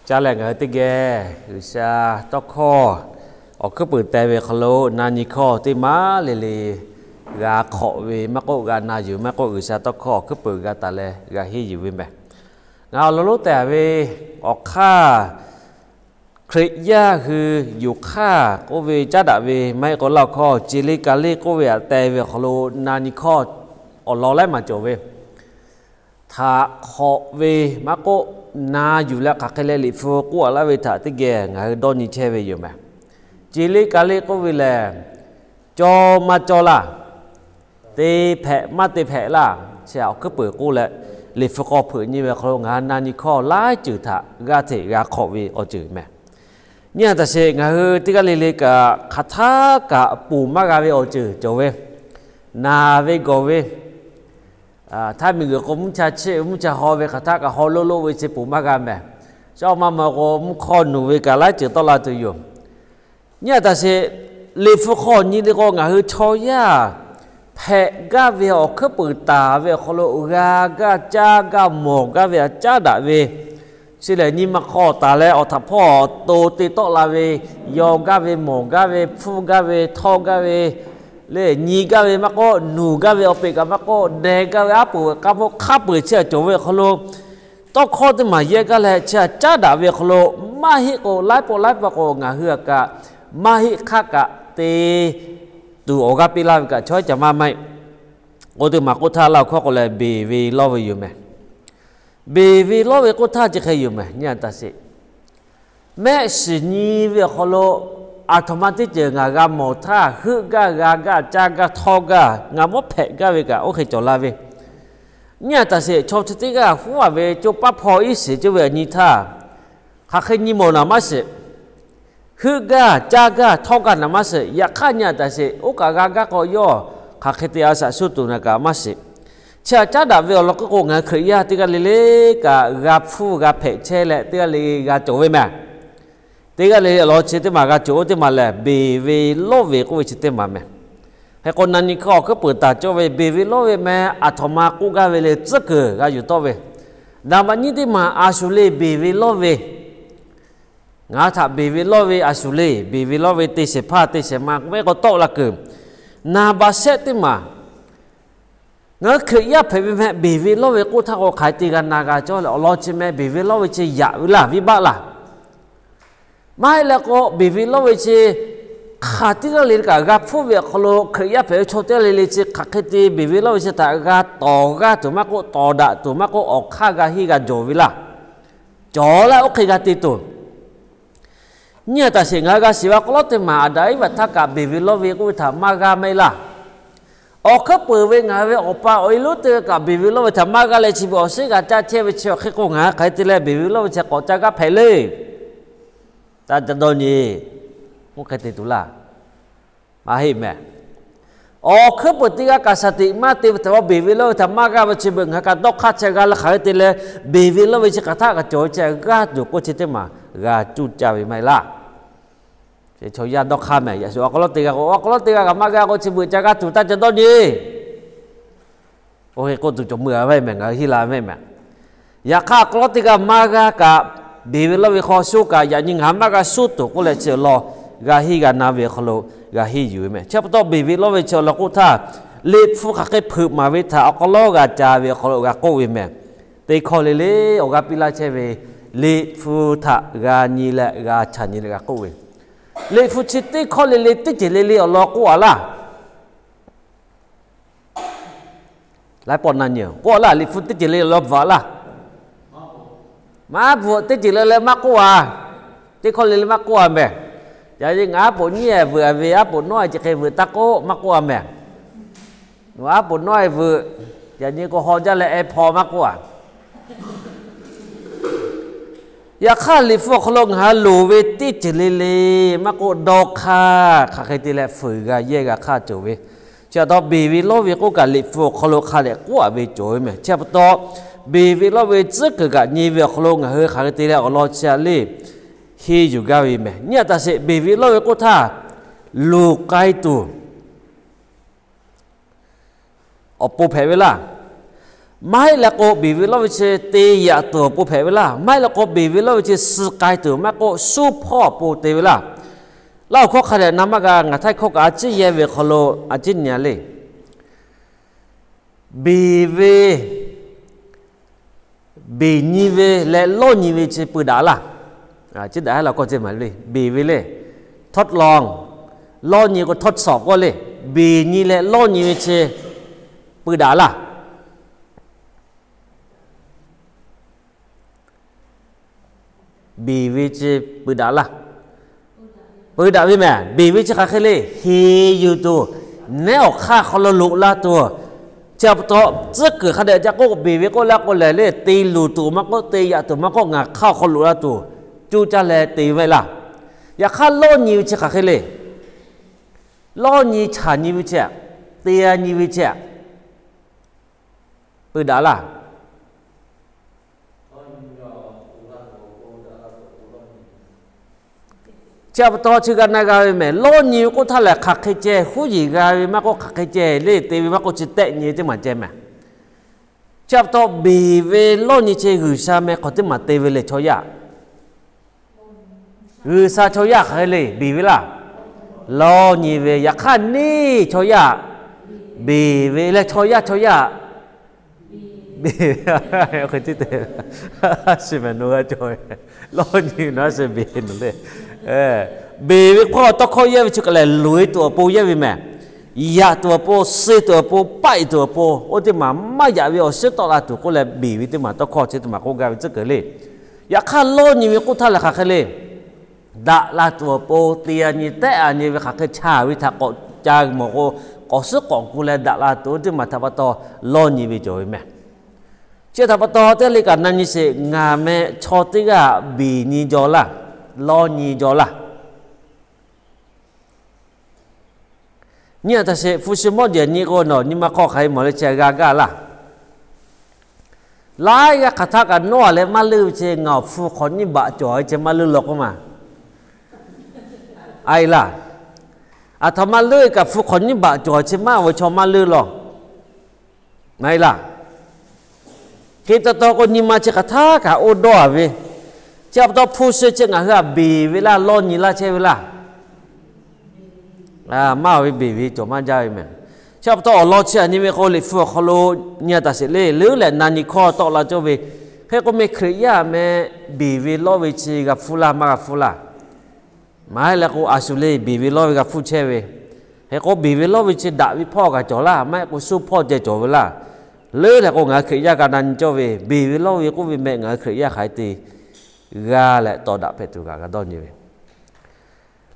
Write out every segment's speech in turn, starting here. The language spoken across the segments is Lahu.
Caˇ leh ngaˬ hui teˇ geh G'uiˬsha tawˇ hkawˇ awˬ hkuiˉ peunˍ teh ve hk'aw lo na nyi hkawˇ teˇ maˇ le le g'a hk'awꞈ ve maˇ k'oˆ, g'a na yuˬ maˇ k'oˆ, G'uiˬsha tawˇ hkawˇ awˬ hkuiˉ peunˍ g'a taˍ leh g'a henˇ yuˬ ve mehˬ. Ngaˬ awˬ lawn lonˉ tehˬ ve awˬ hk'aˇ, Hkriꞈ yaˇ hui yonˍ hk'aˇ k'oˆ ve caˉ daꞈ ve maˇ heˆ k'o, laˇ awˬ hkawˇ ceˬ le kaˬ le k'oˆ ve htaꞈ teh ve awˬ hk'aw lo na nyi hkawˇ awˬ lawn laiˉ maˬ cawˬ ve, htaꞈ hk'awꞈ ve maˇ k'oˆ, na yuˬ leh hk'aˬ hk'e leh Liꞈ hpu k'oˆ a laˇ ve htaꞈ teˇ geh ngaˬ hui dawˇ nyi chehˇ ve yoˬ mehˬ. Ceˬ le kaˬ le k'oˆ ve lehˬ, cawˇ maˇ cawˇ laˇ, te hpehꞈ maˇ te hpehꞈ laˇ, chi awˬ hkuiˉ peunˍ k'oˆ leh, Liꞈ hpu k'awꞈ hpeuꞈ nyi ve hk'aw lo ngaˬ hui na nyi hkawˇ laiˉ ceuˬ htaꞈ g'aˇ hteꞈ g'a hk'awꞈ ve awˬ ceuˬ mehˬ. Nyi a taꞈ sheˍ, ngaˬ hui teˇ g'aˇ le le kaꞈ hk'aˬ htaˇ kaꞈ ponˬ maˇ g'a ve awˬ ceuˬ cawˬ ve, naˬ ve gawˬ ve, htaˇ miˬguiˬ k'o mvuhˇ cha cheˆ ve mvuhˇ cha haw ve hk'aˬ htaˇ kaꞈ haw loˆ loˆ ve chi ponˬ maˇ g'a mehˬ. Shaˉ maˇ ma k'o mvuhˇ hk'awˇ nuˬ ve kaꞈ laiˉ ceuˬ tawˆ la tuˬ yoˬ. Nyi a taꞈ sheˍ, Liꞈ hpu hk'aw nyi le k'o, ngaˬ hui chaw yaˇ hpehꞈ gaˇ ve awˬ hkuiˉ peunˍ taˍ ve awˬ hk'aw lo g'a gaˇ caˇ gaˇ mawˬ gaˇ ve htaꞈ caˉ daꞈ ve, chi lehˬ nyi ma hk'aw taˍ leh awˬ htaꞈ hpawˇ to te tawˆ la ve, yaw gaˇ ve, mawˬ gaˇ ve, hpfuhˇ gaˇ ve, htawˇ gaˇ ve, le nyi gaˇ ve maˇ k'oˆ, nuˬ gaˇ ve awˬ peꞈ kaꞈ maˇ k'oˆ, deh gaˇ ve aˉ poꞈ k'aˉ hpawˇ hk'a peu-eˬ chi htaꞈ cawˬ ve awˬ hk'aw lo, tawˇ hkawˇ teˇ maˬ yehˇ gaˇ leh chi htaꞈ caˉ daꞈ ve awˬ hk'aw lo, maˇ heˆ k'o laiˉ pawˆ laiˉ pawˆ k'o ngaˬ hui htaꞈ kaꞈ maˇ heˆ hk'aˇ kaꞈ te tuˬ awˬ g'aˇ piˇ laˇ ve kaꞈ chaw ca maˇ maˇ heˆ. K'o teˇ maˬ k'oˆ htaˇ laˇ awˬ hkawˇ k'o lehˬ, beˬ ve lawˇ ve yoˬ mehˬ. Beˬ ve lawˇ ve k'oˆ htaˇ chi hk'e yoˬ mehˬ. Nyi a taꞈ sheˍ, mehˆ shiˍ nyi ve awˬ hk'aw lo aˬ htoꞈ ma teˇ ceuˬ ngaˬ g'a mawˬ htaˇ, heuˆ gaˇ, g'a gaˇ, caˇ gaˇ, htawˇ gaˇ, ngaˬ mawˉ hpehꞈ gaˇ ve kaꞈ oˇ hk'e cawˬ la ve. Nyi a taꞈ sheˍ, chaw chi teˇ g'aˇ huˉ a ve coˇ paˉ hpaw iˉ shiˍ cawˇ ve awˬ nyi htaˇ, hk'aˬ hk'e nyi mawˬ naˍ maˇ shiˍ. Heuˆ gaˇ, caˇ gaˇ, htawˇ gaˇ naˍ maˇ shiˍ. Yaꞈ hk'aˇ nyi a taꞈ sheˍ, oˇ kaꞈ g'a gaˇ k'o yawˇ hk'aˬ hk'e te a shaꞈ suˇ tuˬ naˍ kaꞈ maˇ shiˍ. Chi htaꞈ caˉ daꞈ ve awˬ lawn k'oˆ k'o, ngaˬ hui Hkriꞈ yaˇ teˇ g'aˇ le le kaꞈ g'a hpfuhˇ g'a hpehꞈ chehˇ leh teˇ g'aˇ le g'a cawˬ ve mehˬ. Teˇ g'aˇ le le awˬ lawn chi teˇ maˬ g'a cawˬ, oˇ teˇ maˬ lehˬ beˬ ve lawˇ ve k'oˆ ve chi teˇ maˬ mehˬ. Hk'e k'o na nyi hkawˇ awˬ hkuiˉ peunˍ taˍ cawˇ ve beˬ ve lawˇ ve meh aˬ htoꞈ ma k'oˆ gaˇ ve le tcuhˉ kuiˬ g'a yuˬ tawˆ ve. Naˍ baꞈ nyiˇ teˇ maˬ a shuˍ le beˬ ve lawˇ ve, ngaˬ htaꞈ beˬ ve lawˇ ve a shuˍ le, beˬ ve lawˇ ve te shehˍ hpaˇ te shehˍ ma k'oˆ ve k'o tawˆ la kuiˬ. Naˍ baꞈ shehˆ teˇ maˬ, ngaˬ hui Hkriꞈ yaˇ hpehꞈ ve meh beˬ ve lawˇ ve k'oˆ htaˇ k'o hk'aˬ hk'e te g'a na g'a cawˇ leh awˬ lawn chi meh beˬ ve lawˇ ve chi yaꞈ ve laˇ, viˉ baˆ laˇ. Maˇ heˆ leh k'o beˬ ve lawˇ ve chi hk'aˬ teˇ g'aˇ le le kaꞈ g'a hpfuhˇ ve awˬ hk'aw lo Hkriꞈ yaˇ hpehꞈ ve chaw teˇ g'aˇ le le chi hk'aˬ hk'e te beˬ ve lawˇ ve chi htaꞈ g'a tawˍ g'aˇ tuˬ maˇ k'oˆ, tawˍ daꞈ tuˬ maˇ k'oˆ, awˬ hk'aˇ g'a henˇ g'a jawˬ ve laˇ. Cawˬ laˇ oˇ hk'e g'a te tuˬ. Nyi a taꞈ sheˍ, ngaˬ hui g'a shiˍ ve awˬ hk'aw lo teˇ maˬ Aˍdanˍ Iˉvaꞈ htaˇ kaꞈ beˬ ve lawˇ ve k'oˆ ve htaꞈ maˇ g'a meh laˇ. Awˬ hkuiˉ peunˍ ve ngaˬ hui ve awˬ pa awˬ e lonˉ teˇ g'aˇ kaꞈ beˬ ve lawˇ ve htaꞈ maˇ g'a leh chi beuꞈ awˬ shinˉ g'a caˇ chehˇ ve chi awˬ hk'e k'o ngaˬ hui hk'aˬ hk'e te leh beˬ ve lawˇ ve chi k'awꞈ ca g'aˇ hpehꞈ le. Taˇ ca dawˇ nyi. Oˇ hk'e te tuˬ laˇ. Maˇ heˆ mehˬ. Awˬ hkuiˉ peunˍ teˇ g'aˇ kaꞈ shaˍ tiꞈ maˇ te ve htaꞈ beˬ ve lawˇ ve htaꞈ maˇ g'a ve chi beuꞈ ngaˬ hui kaꞈ dawˇ hk'aˇ chehˇ g'a leh hk'aˬ hk'e te leh beˬ ve lawˇ ve chi hk'aˬ htaˇ kaꞈ cawˬ ve chi g'aˇ tuˬ k'oˆ chi teˇ maˬ g'a cuˇ caˇ ve maˇ heˆ laˇ. Chaw yaˇ dawˇ hk'aˇ mehˬ. Yaꞈ shuˍ awˬ hk'aw lo teˇ g'aˇ k'o awˬ hk'aw lo teˇ g'aˇ kaꞈ maˇ g'a k'o chi beuꞈ ca g'aˇ tuˬ taˇ ca dawˇ nyi. Oˇ hk'e k'oˆ tuˬ cawˬ meuˇ a ve mehˬ, ngaˬ hui henˇ la ve mehˬ. Yaꞈ hk'aˇ awˬ hk'aw lo teˇ g'aˇ maˇ g'a kaꞈ beˬ ve lawˇ ve hk'aw shuˉ kaꞈ yaꞈ nyi ngaˬ hui maˇ g'a shuˉ tuˬ k'oˆ leh chi awˬ lawn g'a henˇ g'a na ve awˬ hk'aw lo g'a henˇ yuˬ ve mehˬ. Chi pa taw beˬ ve lawˇ ve chi awˬ lawn k'oˆ htaˇ, Liꞈ hpu hk'aˬ hk'e hpeuꞈ maˍ ve htaꞈ awˬ hk'aw lo g'a ca ve awˬ hk'aw lo g'a k'oˆ ve mehˬ. Teˇ hkawˇ le le awˬ g'aˇ piˇ laˇ chehˇ ve, Liꞈ hpu htaꞈ g'a nyi leh g'a ca nyi leh g'a k'oˆ ve, Liꞈ hpu chi teˇ hkawˇ le le teˇ ceuˬ le le awˬ lawn k'oˆ a laˇ. Laiˉ pawˆ na nyi k'oˆ a laˇ, Liꞈ hpu teˇ ceuˬ le awˬ lawn bvuhꞈ a laˇ. Maˇ bvuhꞈ, teˇ ceuˬ le le maˇ k'oˆ a. Teˇ hkawˇ le le maˇ k'oˆ a mehˬ. Yaꞈ nyi ngaˬ aˉ poꞈ nyiˇ ehˍ vuiˬ a ve, aˉ poꞈ nawˉ ehˍ chi hk'e vuiˬ taˇ k'oˆ maˇ k'oˆ a mehˬ. Nawˬ aˉ poꞈ nawˉ ehˍ vuiˬ, yaꞈ nyi k'o haw jaˇ leh ehˍ hpaw maˇ k'oˆ a. Yaꞈ hk'aˇ Liꞈ hpu awˬ hk'aw lo ngaˬ hui loˍ ve teˇ ceuˬ le le maˇ k'oˆ, dawˇ hk'aˇ hk'aˬ hk'e te leh fuiˍ g'a yehˇ g'a hk'aˇ cawˬ ve. Chi pa taw beˬ ve lawˇ ve k'oˆ kaꞈ Liꞈ hpu awˬ hk'aw lo hk'a dehꞈ k'oˆ a ve cawˬ ve mehˬ. Chi pa taw beˬ ve lawˇ ve tcuhˉ kuiˬ kaꞈ nyi ve awˬ hk'aw lo ngaˬ hui hk'aˬ hk'e te leh awˬ lawn chi a le henˇ yuˬ gaˇ ve mehˬ. Nyi a taꞈ sheˍ, beˬ ve lawˇ ve k'oˆ htaˇ luˬ k'ai tuˬ awˬ pon hpehꞈ ve laˇ. Maˇ heˆ leh k'o, beˬ ve lawˇ ve chi te yaꞈ tuˬ awˬ pon hpehꞈ ve laˇ. Maˇ heˆ leh k'o, beˬ ve lawˇ ve chi suh k'ai tuˬ maˇ k'oˆ, suhˉ hpawˇ awˬ pon te ve laˇ. Laˇ awˬ hkawˇ hk'a dehꞈ na maˇ g'a, ngaˬ htaiˇ hkawˇ kaꞈ a ciˉ yehˇ ve awˬ hk'aw lo a ciˉ nyi a le. Beˬ ve, beˬ nyi ve leh lawˇ nyi ve chi peu daꞈ laˇ. Chi daꞈ hehˉ la k'oˆ ce maˍ le, beˬ ve le, ทดลอง, lawˇ nyi k'o ทดสอบ k'oˆ le. Beˬ nyi leh lawˇ nyi ve chi peu daꞈ laˇ. Beˬ ve chi peu daꞈ laˇ. Peu daꞈ ve mehˬ. Beˬ ve chi hk'aˬ hk'e le, heˍ yuˬ tuˬ, nehˉ awˬ hk'aˇ hk'aw lo loꞈ la tuˬ. Chi pa taw tcuhˉ kuiˬ hk'a dehꞈ ca k'oˆ, beˬ ve k'oˆ leh k'o lehˬ le, te luˬ tuˬ maˇ k'oˆ, te yaꞈ tuˬ maˇ k'oˆ, ngaˬ hk'aˇ awˬ hk'aw loꞈ la tuˬ, coˇ caˇ leh te ve maˇ heˆ laˇ. Yaꞈ hk'aˇ lawˇ nyi ve chi hk'aˬ hk'e le. Lawˇ nyi chaꞈ nyi ve chi, te nyi ve chi, peu daꞈ laˇ. Chi pa taw chi g'a na g'a ve mehˬ. Lawˇ nyi ve k'oˆ htaˇ lehˬ, hk'aˬ hk'e ceh huˉ yiˍ g'a ve maˇ k'oˆ, hk'aˬ hk'e ceh leˇ te ve maˇ k'oˆ, chi tehˆ nyi ve teˇ maˬ ceh mehˬ. Chi pa taw beˬ ve lawˇ nyi chi G'uiˬsha meh hk'aw teˇ maˬ te ve lehˬ chaw yaˇ. G'uiˬsha chaw yaˇ hk'aˬ hk'e le beˬ ve laˇ. Lawˇ nyi ve. Yaꞈ hk'aˇ neˇ chaw yaˇ beˬ ve leh chaw yaˇ chaw yaˇ beˬ ve. Shi mehˬ nawˬ g'a cawˬ ve, lawˇ nyi ve nawˬ a shu beˬ ve nawˬ le. Beˬ ve hk'aw tawˇ hkawˇ yehˇ ve chi kaꞈ lehˬ, loꞈ-e tuˬ awˬ pon yehˇ ve mehˬ. Yaꞈ tuˬ awˬ pon, suh tuˬ awˬ pon, paˆ-e tuˬ awˬ pon, oˇ teˇ maˬ maˇ yaꞈ ve awˬ shiˉ tawˆ la tuˬ k'oˆ leh beˬ ve teˇ maˬ tawˇ hkawˇ chi teˇ maˬ k'oˆ gaˇ ve tcuhˉ kuiˬ le. Yaꞈ hk'aˇ lawˇ nyi ve k'oˆ htaˇ lehˬ hk'aˬ hk'e le. Daꞈ la tuˬ awˬ pon te-a nyi tehˆ-a nyi ve hk'aˬ hk'e chaˇ ve htaꞈ k'awꞈ ca mawˬ k'o, k'awꞈ suhˉ k'awꞈ gu leh daꞈ la tuˬ oˇ teˇ maˬ htaꞈ pa taw lawˇ nyi ve cawˬ ve mehˬ. Chi htaꞈ pa taw teˇ le kaꞈ na nyi sheˍ, ngaˬ meh chaw teˇ g'aˇ beˬ nyi jaw laˇ, lawˇ nyi jaw laˇ. Nyi a htaꞈ sheˍ, hpu shi mawˇ jehˬ nyi k'o nawˬ nyi ma hk'aw hk'aˬ hk'e mawˬ le chi g'a gaˇ laˇ. Laiˉ g'aˇ hk'aˬ htaˇ kaꞈ nawˉ-a leh maˇ leuˆ ve chi ngaˬ awˬ hpu hk'awꞈ nyiˇ baꞈ cawˬ ve chi maˇ leuˆ law k'oˆ ma. A e laˇ. Aˬ htoꞈ ma leuˆ kaꞈ hpu hk'awꞈ nyiˇ baꞈ cawˬ chi maˇ ve chaw maˇ leuˆ law. Maˇ heˆ laˇ. Hk'e te taw k'o nyi ma chi hk'aˬ htaˇ kaꞈ oˇ dawˇ-a ve. Chi pa taw hpu shi chi ngaˬ hui htaꞈ beˬ ve laˇ, lawˇ nyi laˇ chehˇ ve laˇ. Maˇ-a ve beˬ ve cawˬ maˇ jaˇ ve mehˬ. Chi pa taw awˬ lawn chi htaꞈ nyi ve k'o, Liꞈ hpu awˬ hk'aw lo nyi a taˍ sheˍ le, leuˉ leh na nyi hkawˇ tawˆ la cawˇ ve. Hk'e k'o meh Hkriꞈ yaˇ meh beˬ ve lawˇ ve chi g'a hpfuhˇ laˇ maˇ g'a hpfuhˇ laˇ. Maˇ heˆ leh k'o, a shu le beˬ ve lawˇ ve g'a hpfuhˇ chehˇ ve. Hk'e k'o beˬ ve lawˇ ve chi daꞈ ve hpawˇ kaꞈ cawˬ laˇ, maˇ heˆ k'o suhˉ hpawˇ ceh cawˬ ve laˇ. Leuˉ leh k'o ngaˬ hui Hkriꞈ yaˇ g'a na nyi cawˇ ve, beˬ ve lawˇ ve k'oˆ ve meh ngaˬ hui Hkriꞈ yaˇ hk'aˬ hk'e te g'a leh tawˍ daꞈ hpehꞈ tuˬ kaꞈ g'a dawˇ nyi ve.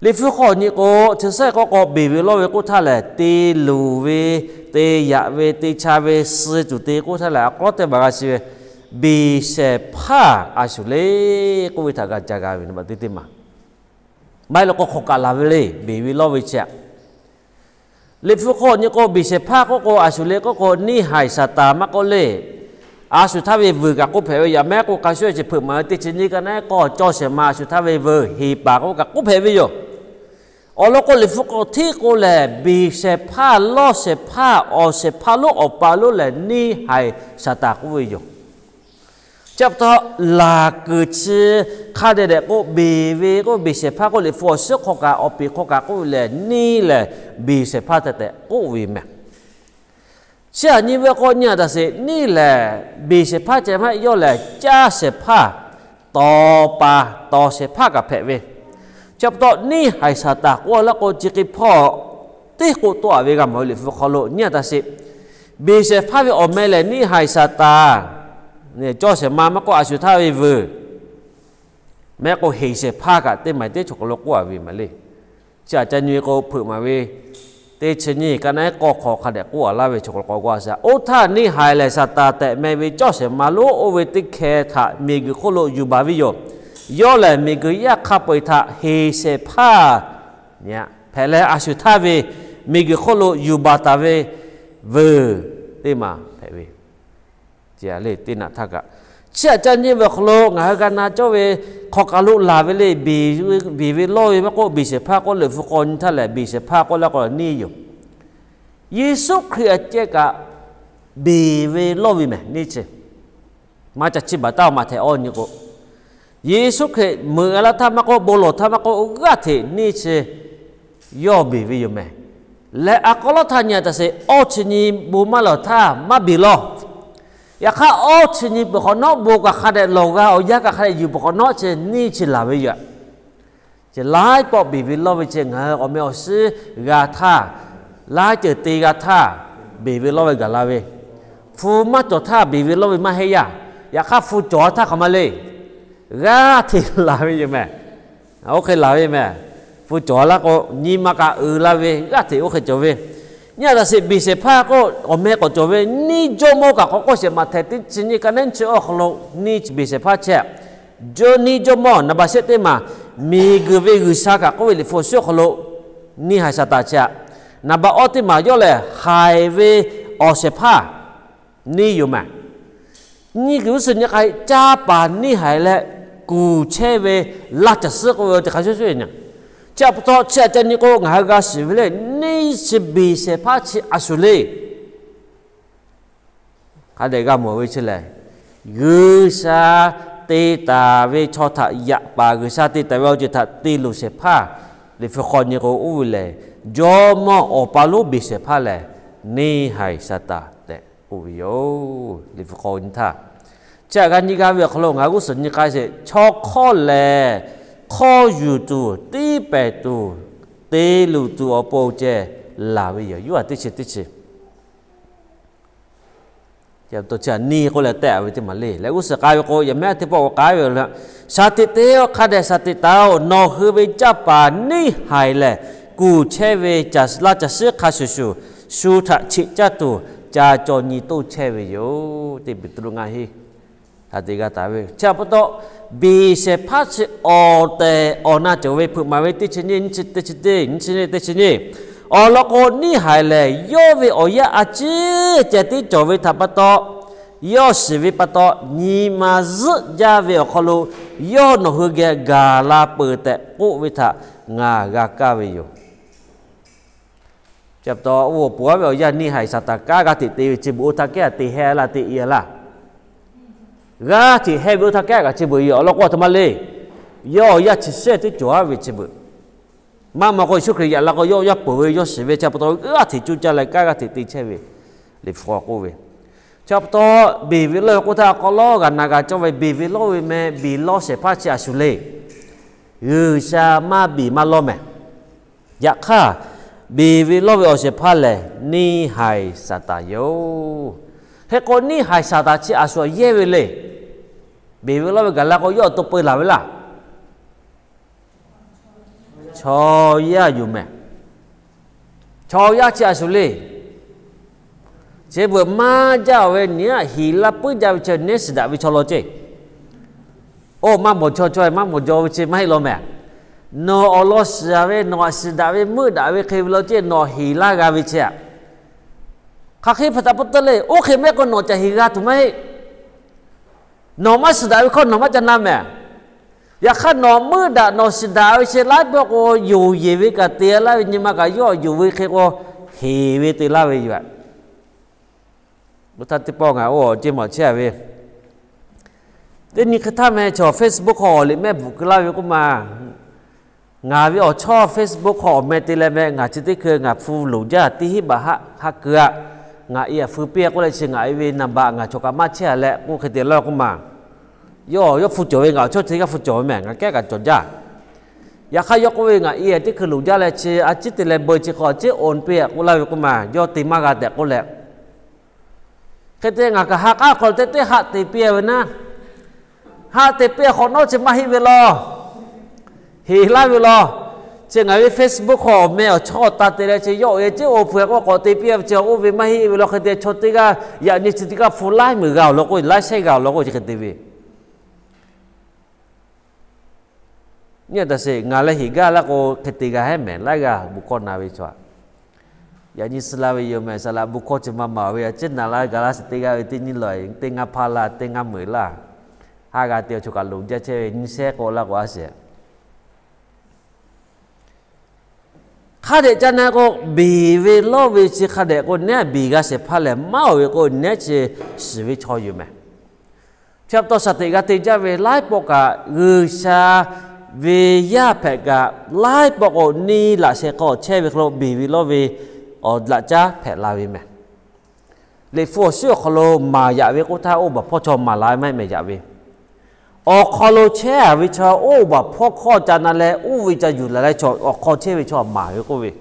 Liꞈ hpu hk'aw nyi k'o, chi sehˉ k'o k'o beˬ ve lawˇ ve k'oˆ htaˇ lehˬ, te luˬ ve, te yaꞈ ve, te cha ve, suh tuˬ te k'oˆ htaˇ lehˬ, a k'aw teˇ maˬ g'a shiˍ ve, beˬ shehˍ hpaˇ a shu le k'oˆ ve htaꞈ g'a ca g'a ve teˇ teˇ maˬ. Maˇ heˆ leh k'o hk'awꞈ kaꞈ laˬ ve le, beˬ ve lawˇ ve chi a. Liꞈ hpu hk'aw nyi k'o, beˬ shehˍ hpaˇ k'oˆ k'o a shu le k'oˆ k'o, neˇ haiˬ Saˍtanˍ maˇ k'oˆ le. A shu htaˇ ve vuiˬ kaꞈ k'oˆ hpehꞈ ve, yaꞈ mehˉ k'o hk'a shuˍ shuˍ hpeuꞈ maˍ ve teˇ chi nyiˇ ka naˉ k'aw cawˇ shehˍ ma a shu htaˇ ve vuiˬ heˍ paˍ k'oˆ kaꞈ k'oˆ hpehꞈ ve yoˬ. Awˬ lawn k'o Liꞈ hpu k'awꞈ hteˇ k'o lehˬ, beˬ shehˍ hpaˇ, lawˇ shehˍ hpaˇ, awˬ shehˍ hpaˇ lonˉ awˬ pa lonˉ lehˬ neˇ haiˬ Saˍtanˍ k'oˆ ve yoˬ. Chi pa taw laˬ kuiˬ chi hk'a dehꞈ dehꞈ k'o, beˬ ve k'o beˬ shehˍ hpaˇ k'oˆ, Liꞈ hpu awˬ shiˉ hk'aw kaꞈ awˬ peꞈ hk'aw kaꞈ k'oˆ ve lehˬ, neˇ lehˬ beˬ shehˍ hpaˇ tehꞈ tehꞈ k'oˆ ve mehˬ. Chi htaꞈ nyi ve k'o nyi a taˍ sheˍ, neˇ lehˬ beˬ shehˍ hpaˇ ceh maˇ heˆ, yawˇ lehˬ caˇ shehˍ hpaˇ, tawˍ paˍ tawˍ shehˍ hpaˇ kaꞈ hpehꞈ ve. Chi pa taw neˇ haiˬ Saˍtanˍ k'oˆ leh k'o, chi hk'e hpawˇ teˇ k'oˆ tawˆ-a ve g'a mawˬ ve Liꞈ hpu hk'aw lo nyi a taˍ sheˍ. Beˬ shehˍ hpaˇ ve awˬ meh lehˬ neˇ haiˬ Saˍtanˍ, cawˇ shehˍ ma maˇ k'oˆ a shu htaˇ ve vuiˬ, mehˆ k'o heˍ shehˍ hpaˇ kaꞈ teˇ maˬ teˇ chaw hk'aw lo k'oˆ-a ve maˬ le. Chi aꞈ ca nyi ve k'o hpeuꞈ maˍ ve teˇ chi nyiˇ ka naˉ k'aw hk'aw hk'a dehꞈ k'oˆ-a laˇ ve chaw hk'aw lo k'awꞈ k'oˆ-a sheˍ. Oˇ htaˇ neˇ haiˬ lehˬ Saˍtanˍ tehꞈ meh ve cawˇ shehˍ ma lonˉ oˇ ve teˇ hkeh htaꞈ miˬguiˬ hk'oˆ lo yuˬ baˬ ve yoˬ. Yawˇ lehˬ miˬguiˬ yaˇ hk'a peu-eˬ htaꞈ heˍ shehˍ hpaˇ hpehꞈ leh, a shu htaˇ ve miˬguiˬ hk'oˆ lo yuˬ baˬ taˍ ve vuiˬ teˇ maˬ hpehꞈ ve. Chi a le teˇ naꞈ htaˇ kaꞈ, chi aꞈ ca nyi ve awˬ hk'aw lo ngaˬ hui g'a na cawˇ ve, hk'awꞈ kaˬ lo laˬ ve le, beˬ ve lawˇ ve maˇ k'oˆ, beˬ shehˍ hpaˇ k'oˆ, Liꞈ hpu k'awꞈ nyi htaˇ lehˬ beˬ shehˍ hpaˇ k'oˆ leh k'o neˇ yoˬ. Yeˍsuˆ Hkriꞈ aꞈ ceh kaꞈ beˬ ve lawˇ ve mehˬ neˇ chi. Maˇ ca chiˇ baˬ taˉ-oˬ, Maꞈhtehˍ awˇ nyi k'o, Yeˍsuˆ Hkriꞈ meuꞈ g'a laˇ htaˇ maˇ k'oˆ, bon lawˬ htaˇ maˇ k'oˆ, g'aˇ hteꞈ neˇ chi yawˇ beˬ ve yoˬ mehˬ. Leh a k'aw lawˉ htaˇ nyi a taꞈ sheˍ, awˇ chi nyi bon maˇ lawˬ htaˇ maˇ beˬ lawˇ. Yaꞈ hk'aˇ, awˇ chi nyi peuˬ hk'awꞈ nawˉ bon kaꞈ hk'a dehꞈ lawˬ g'a, awˬ yanˇ kaꞈ hk'a dehꞈ yuˬ peuˬ hk'awꞈ nawˉ chi neˇ chi laˬ ve yoˬ. Chi laiˉ pawˆ beˬ ve lawˇ ve chi ngaˬ hui awˬ meh awˬ shiˉ g'a htaˇ, laiˉ ceuˬ te g'a htaˇ, beˬ ve lawˇ ve gaˬ la ve. Hpu maˇ cawˬ htaˇ beˬ ve lawˇ ve maˇ heˆ yaˇ. Yaꞈ hk'aˇ, hpu cawˬ htaˇ hk'aˬ ma le. G'aˇ hteꞈ laˬ ve yoˬ mehˬ. Oˇ hk'e laˬ ve mehˬ. Hpu cawˬ laˇ k'o, nyi ma kaꞈ uiˍ la ve, g'aˇ hteꞈ oˇ hk'e cawˬ ve. Nyi a taꞈ sheˍ, beˬ shehˍ hpaˇ k'o, awˬ meh k'awꞈ cawˬ ve, neˇ jawˇmawˇ kaꞈ k'awꞈ k'oˆ sheˍ, Maꞈhtehˍ teˇ chi nyiˇ ka neˉ chi awˬ hk'aw lo neˇ beˬ shehˍ hpaˇ chehˇ. Jawˇ neˇ jawˇmawˇ naˍ baˬ shehˆ teˇ maˬ, miˬguiˬ ve G'uiˬsha kaꞈ k'oˆ ve Liꞈ hpu awˬ shinˉ awˬ hk'aw lo neˇ haiˬ Saˍtanˍ chehˇ. Naˍ baˬ awˇ teˇ maˬ yawˇ lehˬ, haiˬ ve awˬ shehˍ hpaˇ neˇ yoˬ mehˬ. Nyi kuiˬ g'uˇ suhˍ nyi k'ai, caˇ paˍ neˇ haiˬ leh kuˬ chehˇ ve laˇ caˬ suhˉ k'oˆ ve awˬ ceuˬ hk'a shuˍ shuˍ nyi. Chi pa taw chi aꞈ ca nyi k'o, ngaˬ hui g'a shiˍ ve le, neˇ chi beˬ shehˍ hpaˇ chi a shuˍ le. Hk'a dehꞈ g'a mawˬ ve chi lehˬ, G'uiˬsha te taˍ ve chaw htaꞈ yaꞈ paˍ, G'uiˬsha te taˍ ve awˬ ceuˬ htaꞈ te luˬ shehˍ hpaˇ, Liꞈ hpu hk'aw nyi k'o, oˇ ve lehˬ, jawˇmawˇ awˬ pa lonˉ beˬ shehˍ hpaˇ lehˬ, neˇ haiˬ Saˍtanˍ tehꞈ k'oˆ ve yoˬ. Liꞈ hpu hk'aw nyi htaˇ, chi aꞈ g'a nyi g'a ve awˬ hk'aw lo ngaˬ hui g'uˇ suhˍ nyi k'ai sheˍ, chaw hk'awˇ lehˬ, hk'awˇ yuˬ tuˬ, tiˇ pehˍ tuˬ, te luˬ tuˬ awˬ pon ceh laˬ ve yoˬ. Yoˇhanˬ teˇ chi teˇ chi Chi neˇ k'oˆ leh tehˆ ve teˇ maˬ le. Leh g'uˇ suhˍ k'ai ve k'o, yaꞈ mehˉ teˇ pawˆ k'ai ve, shaˍ tiꞈ te-oˬ, hk'a dehꞈ shaˍ tiꞈ taˍ-oˬ, nawˬ hui ve caˇ paˍ neˇ haiˬ lehˬ, kuˬ chehˇ ve laˇ caˬ suhˉ hk'a shuˍ shuˍ, shu htaꞈ cheꞈ caˇ tuˬ ca caw nyi toˇ chehˇ ve yoˬ. Teˇ Peˍtruˆ ngaˇ hiˆ htaꞈ te g'a taˍ ve. Chi pa taw, beˬ shehˍ hpaˇ chi awˬ tehˬ awˬ na cawˬ ve, hpeuꞈ maˍ ve teˇ chi nyiˇ, nyiˇ chi teˇ chi teˇ, nyiˇ chi nyiˇ teˇ chi nyiˇ, awˬ lawn k'o, neˇ haiˬ lehˬ yawˇ ve awˬ yanˇ a ciˉ ceh tiˉ cawˬ ve htaꞈ pa taw, yawˇ shiˍ ve pa taw, nyi ma zuhˆ jaˇ ve awˬ hk'aw lo, yawˇ nawˬ hui geh gaˬ la peuˬ tehꞈ k'oˆ ve htaꞈ ngaˬ g'a kaˇ ve yoˬ. Chi pa taw, oˇ awˬ pon aˉ ve awˬ yanˇ neˇ haiˬ Saˍtanˍ kanˉ g'aˇ hteꞈ te ve chi beuꞈ oˇ htaˇ kehˉ te heh laˇ te i laˇ. G'aˇ hteꞈ heh ve oˇ htaˇ kehˉ kaꞈ chi beuꞈ yoˬ. Awˬ lawn k'o, a htoꞈ ma le. Yawˇ awˬ yanˇ chi shehˇ teˇ cawˬ aˉ ve chi beuꞈ. Maˇ maw k'o, Yeˍsuˆ Hkriꞈ yaꞈ la k'o, yawˇ yaˇ peuˬ ve, yawˇ shiˍ ve, chi pa taw g'aˇ hteꞈ cuˇ caˇ leh kanˉ g'aˇ hteꞈ te chehˇ ve, Liꞈ hpu k'oˆ ve. Chi pa taw, beˬ ve lawˇ ve k'oˆ htaˇ, a k'aw lawˉ g'a na g'a cawˇ ve, beˬ ve lawˇ ve meh, beˬ lawˇ shehˍ hpaˇ chi a shuˍ le. G'uiˬsha maˇ beˬ maˇ lawˇ mehˬ. Yaꞈ hk'aˇ, beˬ ve lawˇ ve awˬ shehˍ hpaˇ lehˬ, neˇ haiˬ Saˍtanˍ yoˬ. Hk'e k'o, neˇ haiˬ Saˍtanˍ chi a shuˍ yehˇ ve le. Beˬ ve lawˇ ve gaˬ la k'o, yawˇ awˬ to peu laˬ ve laˇ. Chaw yaˇ yoˬ mehˬ. Chaw yaˇ chi a shuˍ le. Chi beuꞈ maˇ jaˇ-oˬ ve, nyi aꞈ heˍ laˇ puiˉ jaˇ ve chi neˉ shiˍ daꞈ ve chaw law ceˇ. Oˇ maˇ mawˬ chaw chaw maˇ mawˬ jaw ve chi maˇ heˆ law mehˬ. Nawˬ awˬ lawn shiˍ ve, nawˬ aꞈ shiˍ daꞈ ve, meuˆ daꞈ ve hk'e ve law ceˇ, nawˬ heˍ laˇ g'a ve chi aꞈ. Hk'aˬ hk'e hpaˍ htaꞈ pa taw le, oˇ hk'e mehˆ k'o nawˬ ca heˍ g'a tuˬ maˇ heˆ. Nawˬ maˇ shiˍ daꞈ ve hkawˇ nawˬ maˇ ca na mehˬ. Yaꞈ hk'aˇ, nawˬ meuˆ daꞈ nawˬ shiˍ daꞈ ve chi laiˉ pawˆ k'o, yonˍ yeˬ ve kaꞈ te laˇ ve, nyi ma kaꞈ yawˇ yonˍ ve hk'e k'o, heˍ ve te laˇ ve yoˬ. Oˇ htaˇ teˇ pawˆ ngaˬ oˇ awˬ ceˇ mawˬ chehˇ a ve, teˇ nyi hk'e htaˇ meh chaw Facebook hk'aw awˬ liꞈ mehˆ bvuhꞈ keu laˇ ve k'oˆ ma. Ngaˬ ve awˬ chawˇ Facebook hk'aw awˬ meh te leh meh, ngaˬ chi teˇ hkui ngaˬ hpu loˍ jaˇ, teˇ hinˉ baꞈ haˆ hk'a keu-a. Ngaˬ i aꞈ feu piˇ-a k'oˆ leh chi ngaˬ i ve naˍ baꞈ ngaˬ chaw kaꞈ maˇ chehˇ-a leh k'oˆ hk'e te laˇ k'oˆ ma. Yawˇ yawˇ hpu cawˬ ve, ngaˬ awˬ chawˇ chi teˇ g'aˇ hpu cawˬ ve mehˬ, ngaˬ kehˉ kaꞈ cawˬ jaˇ. Yaꞈ hk'aˇ yawˇ k'oˆ ve, ngaˬ i aꞈ teˇ hkui loˍ jaˇ leh chi a ciˉ te leh beu chi hk'aw a ciˉ on piˇ-a k'oˆ laˇ ve k'oˆ ma, yawˇ te maˇ g'a tehꞈ k'oˆ leh, hk'e te ngaˬ kaꞈ ha k'aˉ hk'aw lo teˇ teˇ haˆ te piˇ-a ve naˉ. Haˆ te piˇ-a hk'awꞈ nawˉ chi maˇ heˆ ve law. Heˍ laˇ ve law. Chi ngaˬ ve Facebook hk'aw awˬ meh awˬ chawˇ awˬ ta te leh chi yawˇ awˬ e ceˉ oˇ hpu-e k'oˆ k'awꞈ te piˇ-a ve chi oˇ ve maˇ heˆ ve law. Hk'e te chaw teˇ g'aˇ yaꞈ nyi chi teˇ g'aˇ hpu laiˉ meuˍ g'a awˬ lawn k'o, laiˉ shehˉ g'a awˬ lawn k'o, chi hk'e te ve. Nyi a taꞈ sheˍ, ngaˬ leh heˍ gaˇ laˇ k'o, hk'e te g'a hehˉ mehˍ, laiˉ g'aˇ bon hkawˇ na ve chaw-a. Yaꞈ nyi suh la ve yoˬ mehˬ, saˍ laꞈ bon hkawˇ chi ma maˍ ve, a ciˉ na la gaˬ laˇ sheˍ teˇ g'aˇ ve teˇ nyiˇ lawˬ, teˇ ngaˇ hpaˇ laˇ, teˇ ngaˇ meuˍ laˇ. Haˆ g'a te awˬ chaw kaꞈ loˍ jaˇ chehˇ ve, nyi shehˉ k'o laˇ k'o a sheˍ. Hk'a dehꞈ ca na k'o, beˬ ve lawˇ ve chi hk'a dehꞈ k'o, nehˉ beˬ g'a shehˍ hpaˇ lehˬ maˇ oˬ ve k'o, nehˉ chi shiˍ ve chaw yoˬ mehˍ. Chi pa taw shaˍ teꞈ g'a te jaˇ ve laiˉ pawˆ kaꞈ G'uiˬsha ve yaˇ hpehꞈ kaꞈ, laiˉ pawˆ k'o neˇ laꞈ sheh hk'aw chehˇ ve hk'aw lo beˬ ve lawˇ ve awˬ laꞈ caˉ hpehꞈ la ve mehˍ. Liꞈ hpu awˬ shuˉ awˬ hk'aw lo maˍ yaꞈ ve k'oˆ htaˇ, oˇ baˬ hpawˇ chaw maˍ la ve maˇ heˆ mehˍ yaꞈ ve. Awˬ hk'aw lo chehˇ a ve chaw oˇ baˬ hpawˇ hkawˇ ca na leh, oˇ ve ca yuˬ la leh chaw awˬ hk'aw chehˇ ve chaw maˍ ve k'oˆ ve.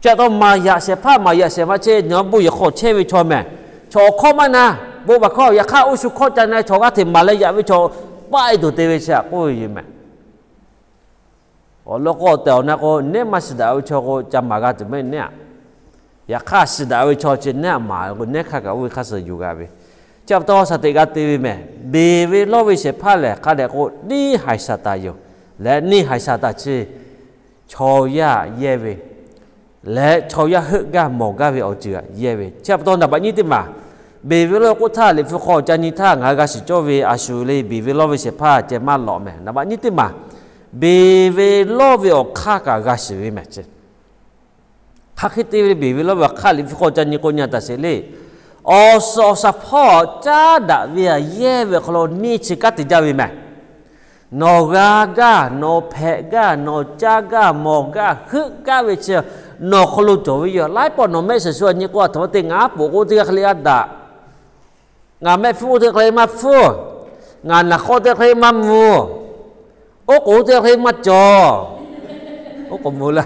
Chi pa taw maˍ yaꞈ shehˍ hpaˇ maˍ yaꞈ shehˍ ma chehˇ, nawˬ bon yehˬ hk'aw chehˇ ve chaw mehˍ. Chaw awˬ hkawˇ maˇ na, bon baˬ hkawˇ yaꞈ hk'aˇ oˇ shu hkawˇ ca na chaw g'aˇ hteꞈ maˍ leh yaꞈ ve chaw paˆ e tuˬ te ve chi htaꞈ k'oˆ ve yoˬ mehˍ. Awˬ lawn k'o, tehˬ awˬ na k'o, nehˉ maˇ shiˍ daꞈ ve chaw k'o, ca maˍ g'a tuˬ maˇ heˆ nehˉ aꞈ. Yaꞈ hk'aˇ shiˍ daꞈ ve chaw chi nehˉ aꞈ maˍ k'o, nehˉ hk'aˇ kaꞈ oˇ ve hk'aˇ suh yuˬ g'a ve. Chi pa taw shaˍ teꞈ g'a te ve mehˍ. Beˬ ve lawˇ ve shehˍ hpaˇ lehˬ, hk'a dehꞈ k'o neˇ haiˬ Saˍtanˍ yoˬ. Leh neˇ haiˬ Saˍtanˍ chi chaw yaˇ yehˇ ve leh chaw yaˇ heuˆ gaˇ mawˬ gaˇ ve awˬ ceuˬ yehˇ ve. Chi pa taw naˍ baꞈ nyiˇ teˇ maˬ, beˬ ve lawˇ ve k'oˆ htaˇ, Liꞈ hpu hk'aw ca nyi htaˇ ngaˬ hui g'a shiˍ cawˇ ve a shu le, beˬ ve lawˇ ve shehˍ hpaˇ ceh maˇ lawꞈ mehˍ. Naˍ baꞈ nyiˇ teˇ maˬ, beˬ ve lawˇ ve awˬ hk'aˇ kaꞈ g'a shiˍ ve mehˍ. Hk'aˬ hk'e te ve le, beˬ ve lawˇ ve awˬ hk'aˇ Liꞈ hpu hk'aw ca nyi k'o nyi a taˍ sheˍ le. Awˬ suhˍ awˬ shaˍ hpawˇ caˉ daꞈ ve a yehˇ ve awˬ hk'aw lo neˇ chi kanˉ te jaˇ ve mehˍ. Nawˬ g'a gaˇ, nawˬ hpehꞈ gaˇ, nawˬ caˇ gaˇ, mawˬ gaˇ, heuˆ gaˇ ve chi nawˬ hk'aw lo cawˬ ve yoˬ. Laiˉ pawˆ nawˬ mehˆ shiˍ shu a nyi k'o, a htoꞈ ma te ngaˬ aˉ poꞈ k'o teˇ g'aˇ hk'e le g'a daꞈ. Ngaˬ mehˆ hpfuhˇ k'o teˇ hk'e le maˇ hpfuhˇ. Ngaˬ naˬ k'awˆ teˇ hk'e le maˇ mvuh. Oˉ k'oˍ teˇ hk'e le maˇ cawˬ. Oˉ k'oˍ mvuh la.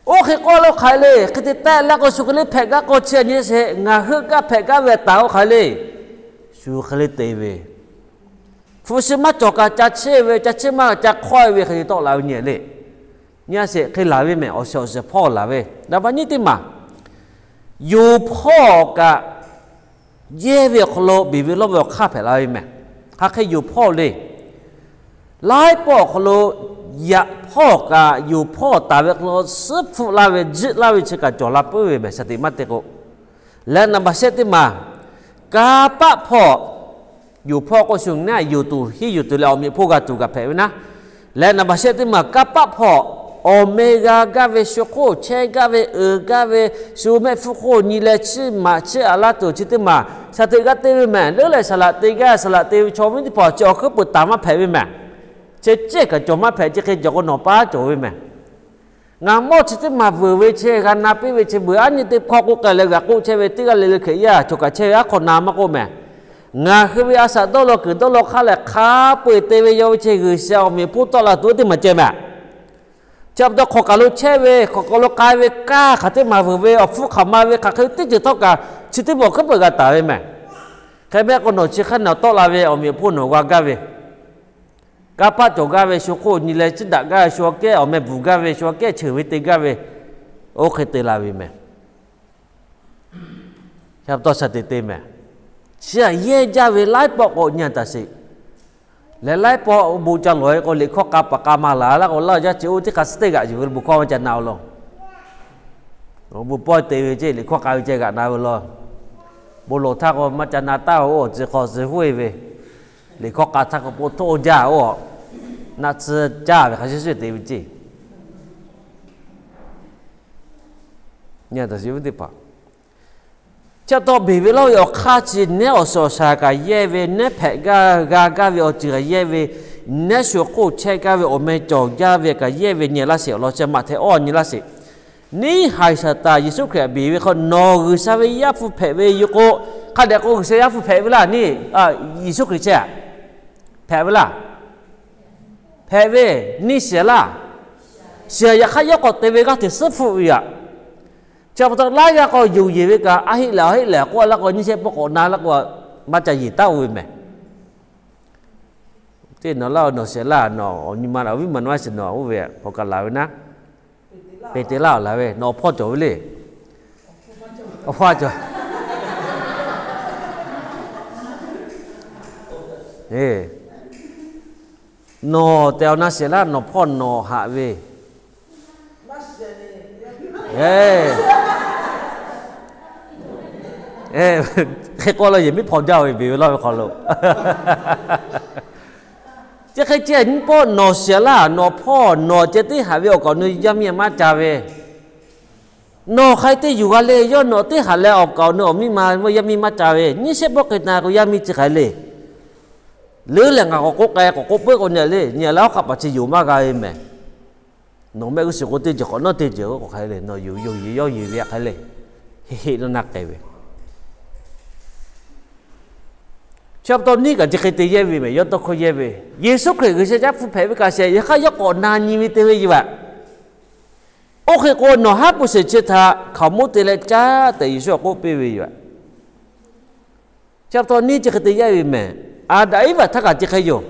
Oˇ hk'e k'oˆ lo hk'aˬ hk'e le, hk'e te tehˆ laˇ k'o, shu hk'e le hpehꞈ gaˇ k'o chi a nyi sheˍ, ngaˬ heuˆ gaˇ hpehꞈ gaˇ ve taˍ oˇ hk'aˬ hk'e le, shu hk'e le te ve. Hpu shi maˇ cawˬ kaꞈ ca chehˇ ve, ca chehˇ maˇ ca hk'awehˇ ve hk'e te tawˆ la ve nyi le. Nyi a sheˍ hk'e laˬ ve mehˍ, awˬ shiˍ awˬ shiˍ hpawˇ laˬ ve. Naˍ baꞈ nyiˇ teˇ maˬ, yonˍ hpawˇ kaꞈ yehˇ ve awˬ hk'aw lo beˬ ve lawˇ ve awˬ hk'aˇ hpehꞈ la ve mehˍ. Hk'aˬ hk'e yonˍ hpawˇ le. Laiˉ pawˆ awˬ hk'aw lo yaꞈ hpawˇ kaꞈ yonˍ hpawˇ taˍ ve hk'aw lo suhˉ hpfuhˆ laˇ ve, jiˆ laˇ ve chi kaꞈ cawˬ la puiˉ ve mehˍ, shaˍ teꞈ maˇ te k'o. Leh naˍ baꞈ shehˆ teˇ maˬ, kanˇ paˆ hpawˇ, yonˍ hpawˇ k'o shu neˉ yonˍ tuˬ hiˉ yonˍ tuˬ leh awˬ meꞈ awˬ hponˇ g'a tuˬ kaꞈ hpehꞈ ve naˉ. Leh naˍ baꞈ shehˆ teˇ maˬ, kanˇ paˆ hpawˇ awˬ meh g'a gaˇ ve, shu hk'oˆ chehˇ gaˇ ve, uiˍ gaˇ ve, shu mehˆ hpfuhˇ hk'oˆ nyi leh chiˇ maꞈ chiˇ aꞈ laˇ tuˬ chi teˇ maˬ shaˍ teꞈ g'a te ve mehˍ. Leuˉ leh saˍ laꞈ te gaˇ, saˍ laꞈ te ve chaw viˉ teˇ hpaˍ chi awˬ hkuiˉ peuˬ taˍ maˇ hpehꞈ ve mehˍ. Chi cehˇ kaꞈ cawˬ maˇ hpehꞈ, chi hk'e cawˬ k'o nawˬ paˉ cawˬ ve mehˍ. Ngaˬ mawˇ chi teˇ maˬ vuiˬ ve chi g'a na piˇ ve chi vuiˬ aˉ nyi teˇ hkawˇ k'oˆ k'ai leh g'a k'oˆ chehˇ ve teˇ g'aˇ le le Hkriꞈ yaˇ cawˬ kaꞈ chehˇ ve aˉ hk'aw na maˇ k'oˆ mehˍ. Ngaˬ hui ve a shaꞈ dawˇ law kuiˬ dawˇ law hk'aˇ lehˬ, hk'a peu eˬ te ve yaw ve chi G'uiˬsha awˬ meꞈ awˬ hponˇ tawˆ la tuˬ teˇ maˬ ceh mehˍ. Chi pa taw hk'awꞈ kaˬ lo chehˇ ve, hk'awꞈ kaˬ lo k'ai ve, kaˇ hk'aˬ teˇ maˬ vuiˬ ve, awˬ hpfuhˇ hk'aˬ ma ve, hk'aˬ hk'e teˇ ceuˬ htawˇ kaꞈ chi teˇ maˬ awˬ hkuiˉ peuˬ g'a taˍ ve mehˍ. Hk'e mehˆ k'o nawˬ chi hk'aˇ nawˬ tawˆ la ve awˬ meꞈ awˬ hponˇ nawˬ g'a gaˇ ve, kanˇ paˆ cawˬ gaˇ ve, shu hk'oˆ nyi leh ciˇ daꞈ gaˇ ve, shu aꞈ kehˉ awˬ meh bvuhˬ gaˇ ve, shu aꞈ kehˉ cheuˬ ve te gaˇ ve, oˇ hk'e te la ve mehˍ. Chi pa taw shaˍ teꞈ te mehˍ. Chi aꞈ yehˇ jaˇ ve laiˉ pawˆ k'o nyi a taˍ sheˍ. Leh laiˉ pawˆ bon ca lawˬ e k'o, liꞈ hkawˇ k'a paˍ k'a ma laˬ laˇ k'o, laˇ jaˇ ce oˇ teˇ hk'a suh teˇ g'aꞈ yuˬ ve le, bon hkawˇ maˇ ca na o law. Bon pawehˇ te ve ce, liꞈ hkawˇ k'a ve ceh g'aꞈ na ve law. Bon lawˬ htaˇ k'o maˇ ca na taˉ oˇ awˬ tcuh hk'aw suh huˉ e ve, liꞈ hkawˇ k'a htaˇ k'o po htoˆ jaˇ oˇ, naˆ tsuhˇ caˇ ve hk'a shuˍ shuˍ te ve ce. Nyi a taˍ sheˍ ve teˇ hpaˍ, chi pa taw beˬ ve lawˇ ve awˬ hk'aˇ chi nehˉ awˬ suhˍ awˬ shaˍ kaꞈ yehˇ ve, nehˉ hpehꞈ gaˇ g'a gaˇ ve awˬ ceuˬ kaꞈ yehˇ ve, nehˉ shu hk'oˆ chehˇ gaˇ ve awˬ meh cawˬ jaˇ ve kaꞈ yehˇ ve nyi laˇ sheˍ awˬ lawn chi maꞈ htehꞈ awˇ nyi laˇ sheˍ. Neˇ haiˬ Saˍtanˍ Yeˍsuˆ Hkriꞈ htaꞈ beˬ ve hk'aw nawˬ G'uiˬsha ve Yaˇ hpu hpehꞈ ve yoˬ k'o, hk'a dehꞈ k'o G'uiˬsha Yaˇ hpu hpehꞈ ve laˇ neˇ, Yeˍsuˆ Hkriꞈ chehˇ hpehꞈ ve laˇ. Hpehꞈ ve, neˇ shiˍ laˇ. Shiˍ yaꞈ hk'aˇ yawˇ k'awꞈ te ve g'aˇ hteꞈ suhˉ hpfuhˆ ve yoˬ. Chi pa taw laiˉ g'aˇ k'o yonˍ yeˬ ve kaꞈ, a heˆ lehˬ awˬ heˆ lehˬ k'oˆ laˇ k'o, nyiˇ shehˆ pawˆ k'awꞈ na laˇ k'o, maˇ ca yeˬ taˉ-o ve mehˍ. Teˇ nawˬ laˇ-o, nawˬ shiˍ laˇ, nawˬ awˬ nyi ma awˬ viˉ ma nawˬ a shiˍ nawˬ oˇ ve k'awꞈ kaꞈ laˬ ve naˉ, Peˍteˍlaˆ awˬ laˬ ve, nawˬ awˬ hpawˇ cawˬ ve le. Awˬ hpawˇ cawˬ. Nawˬ tehˬ awˬ na shiˍ laˇ, nawˬ hpawˇ nawˬ haꞈ ve. Hk'e k'oˆ laˇ, yehˬ miˉ hpaw jaˇ ve beˬ ve lawˇ ve hk'aw lo. Chi hk'e ceh nyiˇ pawˆ nawˬ shiˍ laˇ, nawˬ hpawˇ nawˬ ceh teˇ haꞈ ve awˬ kaꞈ awˬ nu yaˇ miˇ maˇ ca ve. Nawˬ hk'ai teˇ yuˬ g'a le, yawˇ nawˬ teˇ haꞈ leh awˬ kaꞈ awˬ nu awˬ miˇ ma yaˇ miˇ maˇ ca ve. Nyiˇ shehˆ pawˆ hk'e na k'o yaˇ miˇ chi hk'ai le. Leuˉ lehˬ ngaˬ k'awꞈ k'oˆ k'ai, k'awꞈ k'oˆ puiˉ k'o nyi le, nyi leh awˉ hk'aˆ paˍ chi yonˍ maˇ g'a ve mehˍ. Nawˬ mehˆ g'uˇ suhˍ k'o teˇ ceuˬ k'awꞈ nawˉ teˇ ceuˬ k'awꞈ hk'ai le, nawˬ yuˬ yawˇ yuˬ ve hk'ai le. Heˆ heˆ naˇ naˇ k'ai ve. Chi pa taw neˇ kaꞈ chi hk'e te yehˇ ve mehˍ, yawˇ tawˇ hkawˇ yehˇ ve. Yeˍsuˆ Hkriꞈ G'uiˬsha caˇ hpu hpehꞈ ve kaꞈ shehˍ, yaꞈ hk'aˇ yawˇ k'awꞈ na nyi ve te ve yoˬ. Oˇ hk'e k'o nawˬ haˉ pui shehˍ chi htaꞈ hkaoˍmonˇ te leh caˇ tehꞈ Yeˍsuˆ k'oˆ piˇ ve yoˬ. Chi pa taw neˇ chi hk'e te yehˇ ve mehˍ. Aˍdanˍ Eˇvaꞈ htaˇ kaꞈ chi hk'e yoˬ.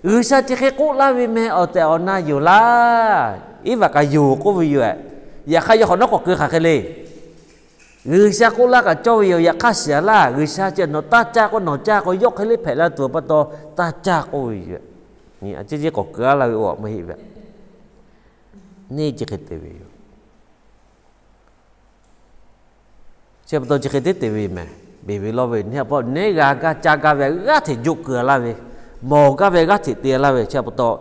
G'uiˬsha chi hk'e k'oˆ laˇ ve meh, awˬ tehˬ awˬ na yoˬ laˇ. Eˇvaꞈ kaꞈ yoˬ k'oˆ ve yoˬ. Yaꞈ hk'aˇ yawˇ hk'awꞈ nawˉ k'awꞈ keu hk'aˬ hk'e le. G'uiˬsha k'oˆ laˇ kaꞈ cawˇ ve yoˬ. Yaꞈ hk'aˇ shiˍ laˇ, G'uiˬsha chi nawˬ taˇ caˇ k'o nawˬ caˇ k'o yawˇ hk'e le hpehꞈ la tuˬ pa taw taˇ caˇ k'oˆ ve yoˬ. Nyi a ciˉ ciˉ k'awꞈ keu a laˇ ve oˇ maˇ heˆ ve. Neˇ chi hk'e te ve yoˬ. Chi pa taw chi hk'e teˉ te ve mehˍ, beˬ ve lawˇ ve. Neˇ htaꞈ pa taw neˇ g'a gaˇ caˇ gaˇ ve g'aˇ hteꞈ joˆ keu a laˇ ve, mawˬ gaˇ ve g'aˇ hteꞈ te a laˇ ve. Chi pa taw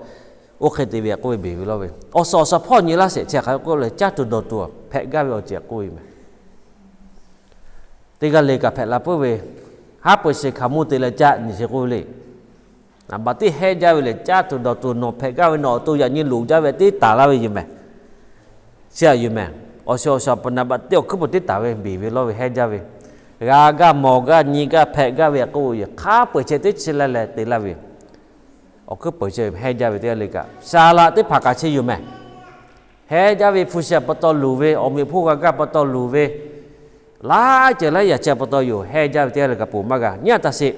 oˇ hk'e te ve k'oˆ ve beˬ ve lawˇ ve. Awˬ suhˍ awˬ shaˍ hpawˇ nyi laˇ shehˍ chi hk'aˬ hk'e k'oˆ leh caˇ tuˬ dawˬ tuˬ hpehꞈ gaˇ ve awˬ ceuˬ k'oˆ ve mehˍ. Teˇ g'aˇ le kaꞈ hpehꞈ la puiˉ ve, haˉ pui shehˍ hkaoˍmonˇ te leh caˇ nyi chi k'oˆ ve le. Naˍ baꞈ teˇ hehˉ jaˇ ve lehˬ, caˇ tuˬ dawˬ tuˬ nawˬ hpehꞈ gaˇ ve nawˬ awˬ to yaꞈ nyi loˍ jaˇ ve teˇ taˍ laˇ ve yoˬ mehˍ. Chi aꞈ yoˬ mehˍ. Awˬ suhˍ awˬ shaˍ pa naˍ baꞈ teˇ awˬ hkuiˉ peuˬ teˇ taˍ ve beˬ ve lawˇ ve hehˉ jaˇ ve, g'a gaˇ mawˬ gaˇ nyi gaˇ hpehꞈ gaˇ ve k'oˆ ve yoˬ. Haˉ pui shehˍ teˇ chi leh leh te laˇ ve, awˬ hkuiˉ peuˬ chi hehˉ jaˇ ve teˇ g'aˇ le kaꞈ shaˍ laꞈ teˇ hpaˍ kaꞈ chi yoˬ mehˍ. Hehˉ jaˇ ve hpu shi pa taw luˬ ve, awˬ meꞈ awˬ hponˇ g'a gaˇ pa taw luˬ ve, laiˉ ceuˬ laiˉ yaꞈ chi pa taw yoˬ. Hehˉ jaˇ ve teˇ g'aˇ le kaꞈ ponˬ maˇ g'a. Nyi a taˍ sheˍ.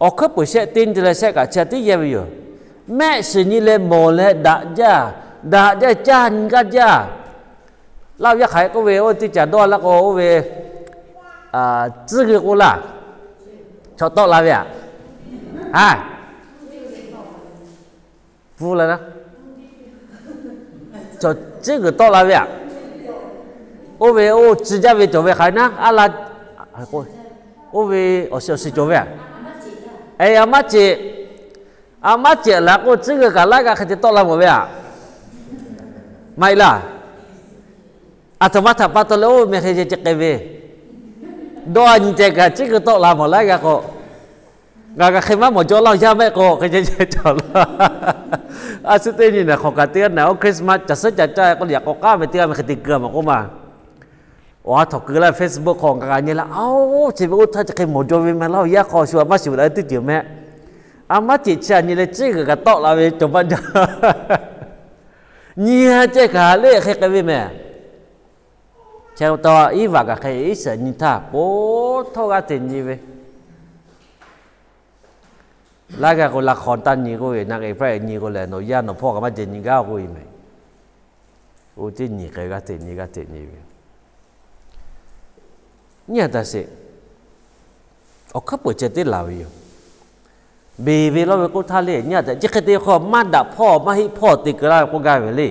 Awˬ hkuiˉ peuˬ shehˆ teˇ nyi leh shehˆ kaꞈ chi a tiˉ yehˇ ve yoˬ. Mehˆ shiˍ nyi leh mawˬ leh daꞈ jaˇ, daꞈ jaˇ caˇ nyi gaˇ jaˇ. Laˇ ve yaˇ hk'aˬ hk'e k'oˆ ve, oˇ teˇ caˬ dawˇ laˇ k'o oˇ ve tcuhˉ g'uiˬ k'o laˇ, chaw tawˆ la ve aꞈ. Haˉ, pfuhˇ la na, chaw tcuhˉ g'uiˬ tawˆ la ve aꞈ. Oˇ ve oˇ tcuh jaˇ ve cawˬ ve hk'aˬ hk'e naˉ a la, oˇ ve awˬ shiˍ awˬ shiˍ cawˬ ve aꞈ. A maˉ ceꞈ, a maˉ ceꞈ laˬ k'o tcuhˉ g'uiˬ kaꞈ laiˉ g'aˇ hk'e te tawˆ la mawˬ ve aꞈ. Maˇ heˆ laˇ. Aˬ htoꞈ ma htaꞈ pa taw leh oˇ meh hk'e ceh k'ai ve, dawˇ a nyi ceh kaꞈ tcuhˉ g'uiˬ tawˆ la mawˬ laiˉ g'aˇ k'o, ngaˬ kaꞈ hk'e maˇ mawˬ jaw laˇ yaˇ mehˆ k'o hk'e ceh ceh cawˬ laˇ. A shu teˇ nyi naˬ hk'awꞈ kaꞈ teˇ g'aˇ naˬ oˇ Christmas caˬ suhˉ ca caˇ k'oˆ leh yaꞈ k'aw k'aˉ ve teˇ g'aˇ meh hk'e te keu a mawˬ k'oˆ ma. Awˬ ha htawꞈ keu laˇ Facebook hk'aw ngaˬ kaꞈ nyi leh, aˬ, chi ve oˇ htaˇ chi hk'e mawˬ jaw ve meh laˇ yaˇ hk'aw shu a maˇ shiˍ ve la teˇ ceuˬ meh. A maˉ ceꞈ chi a nyi leh tcuhˉ g'uiˬ kaꞈ tawˆ la ve cawˬ maˇ jaˇ. Nyi a ceh kaꞈ le hk'e k'ai ve meh. Chi pa taw Eˇvaꞈ kaꞈ hk'e iˉ shiˍ nyi htaˇ po htawˇ g'aˇ hteꞈ nyi ve. Laiˉ g'aˇ k'o la hk'aw taˇ nyi k'oˆ ve, na k'ai hpaˇ nyi k'o lehˬ nawˬ yaˇ nawˬ hpawˇ kaꞈ maˇ ceh nyi gaˇ k'oˆ ve meh. Oˇ teˇ nyi k'ai g'aˇ hteꞈ nyi g'aˇ hteꞈ nyi ve. Nyi a taˍ sheˍ. Awˬ hkuiˉ peuˬ ceh teˇ laˬ ve yoˬ. Beˬ ve lawˇ ve k'oˆ htaˇ le, nyi a taˍ chi hk'e te hk'aw maˇ daꞈ hpawˇ maˇ heˆ hpawˇ te keu laˇ ve k'oˆ gaˇ ve le.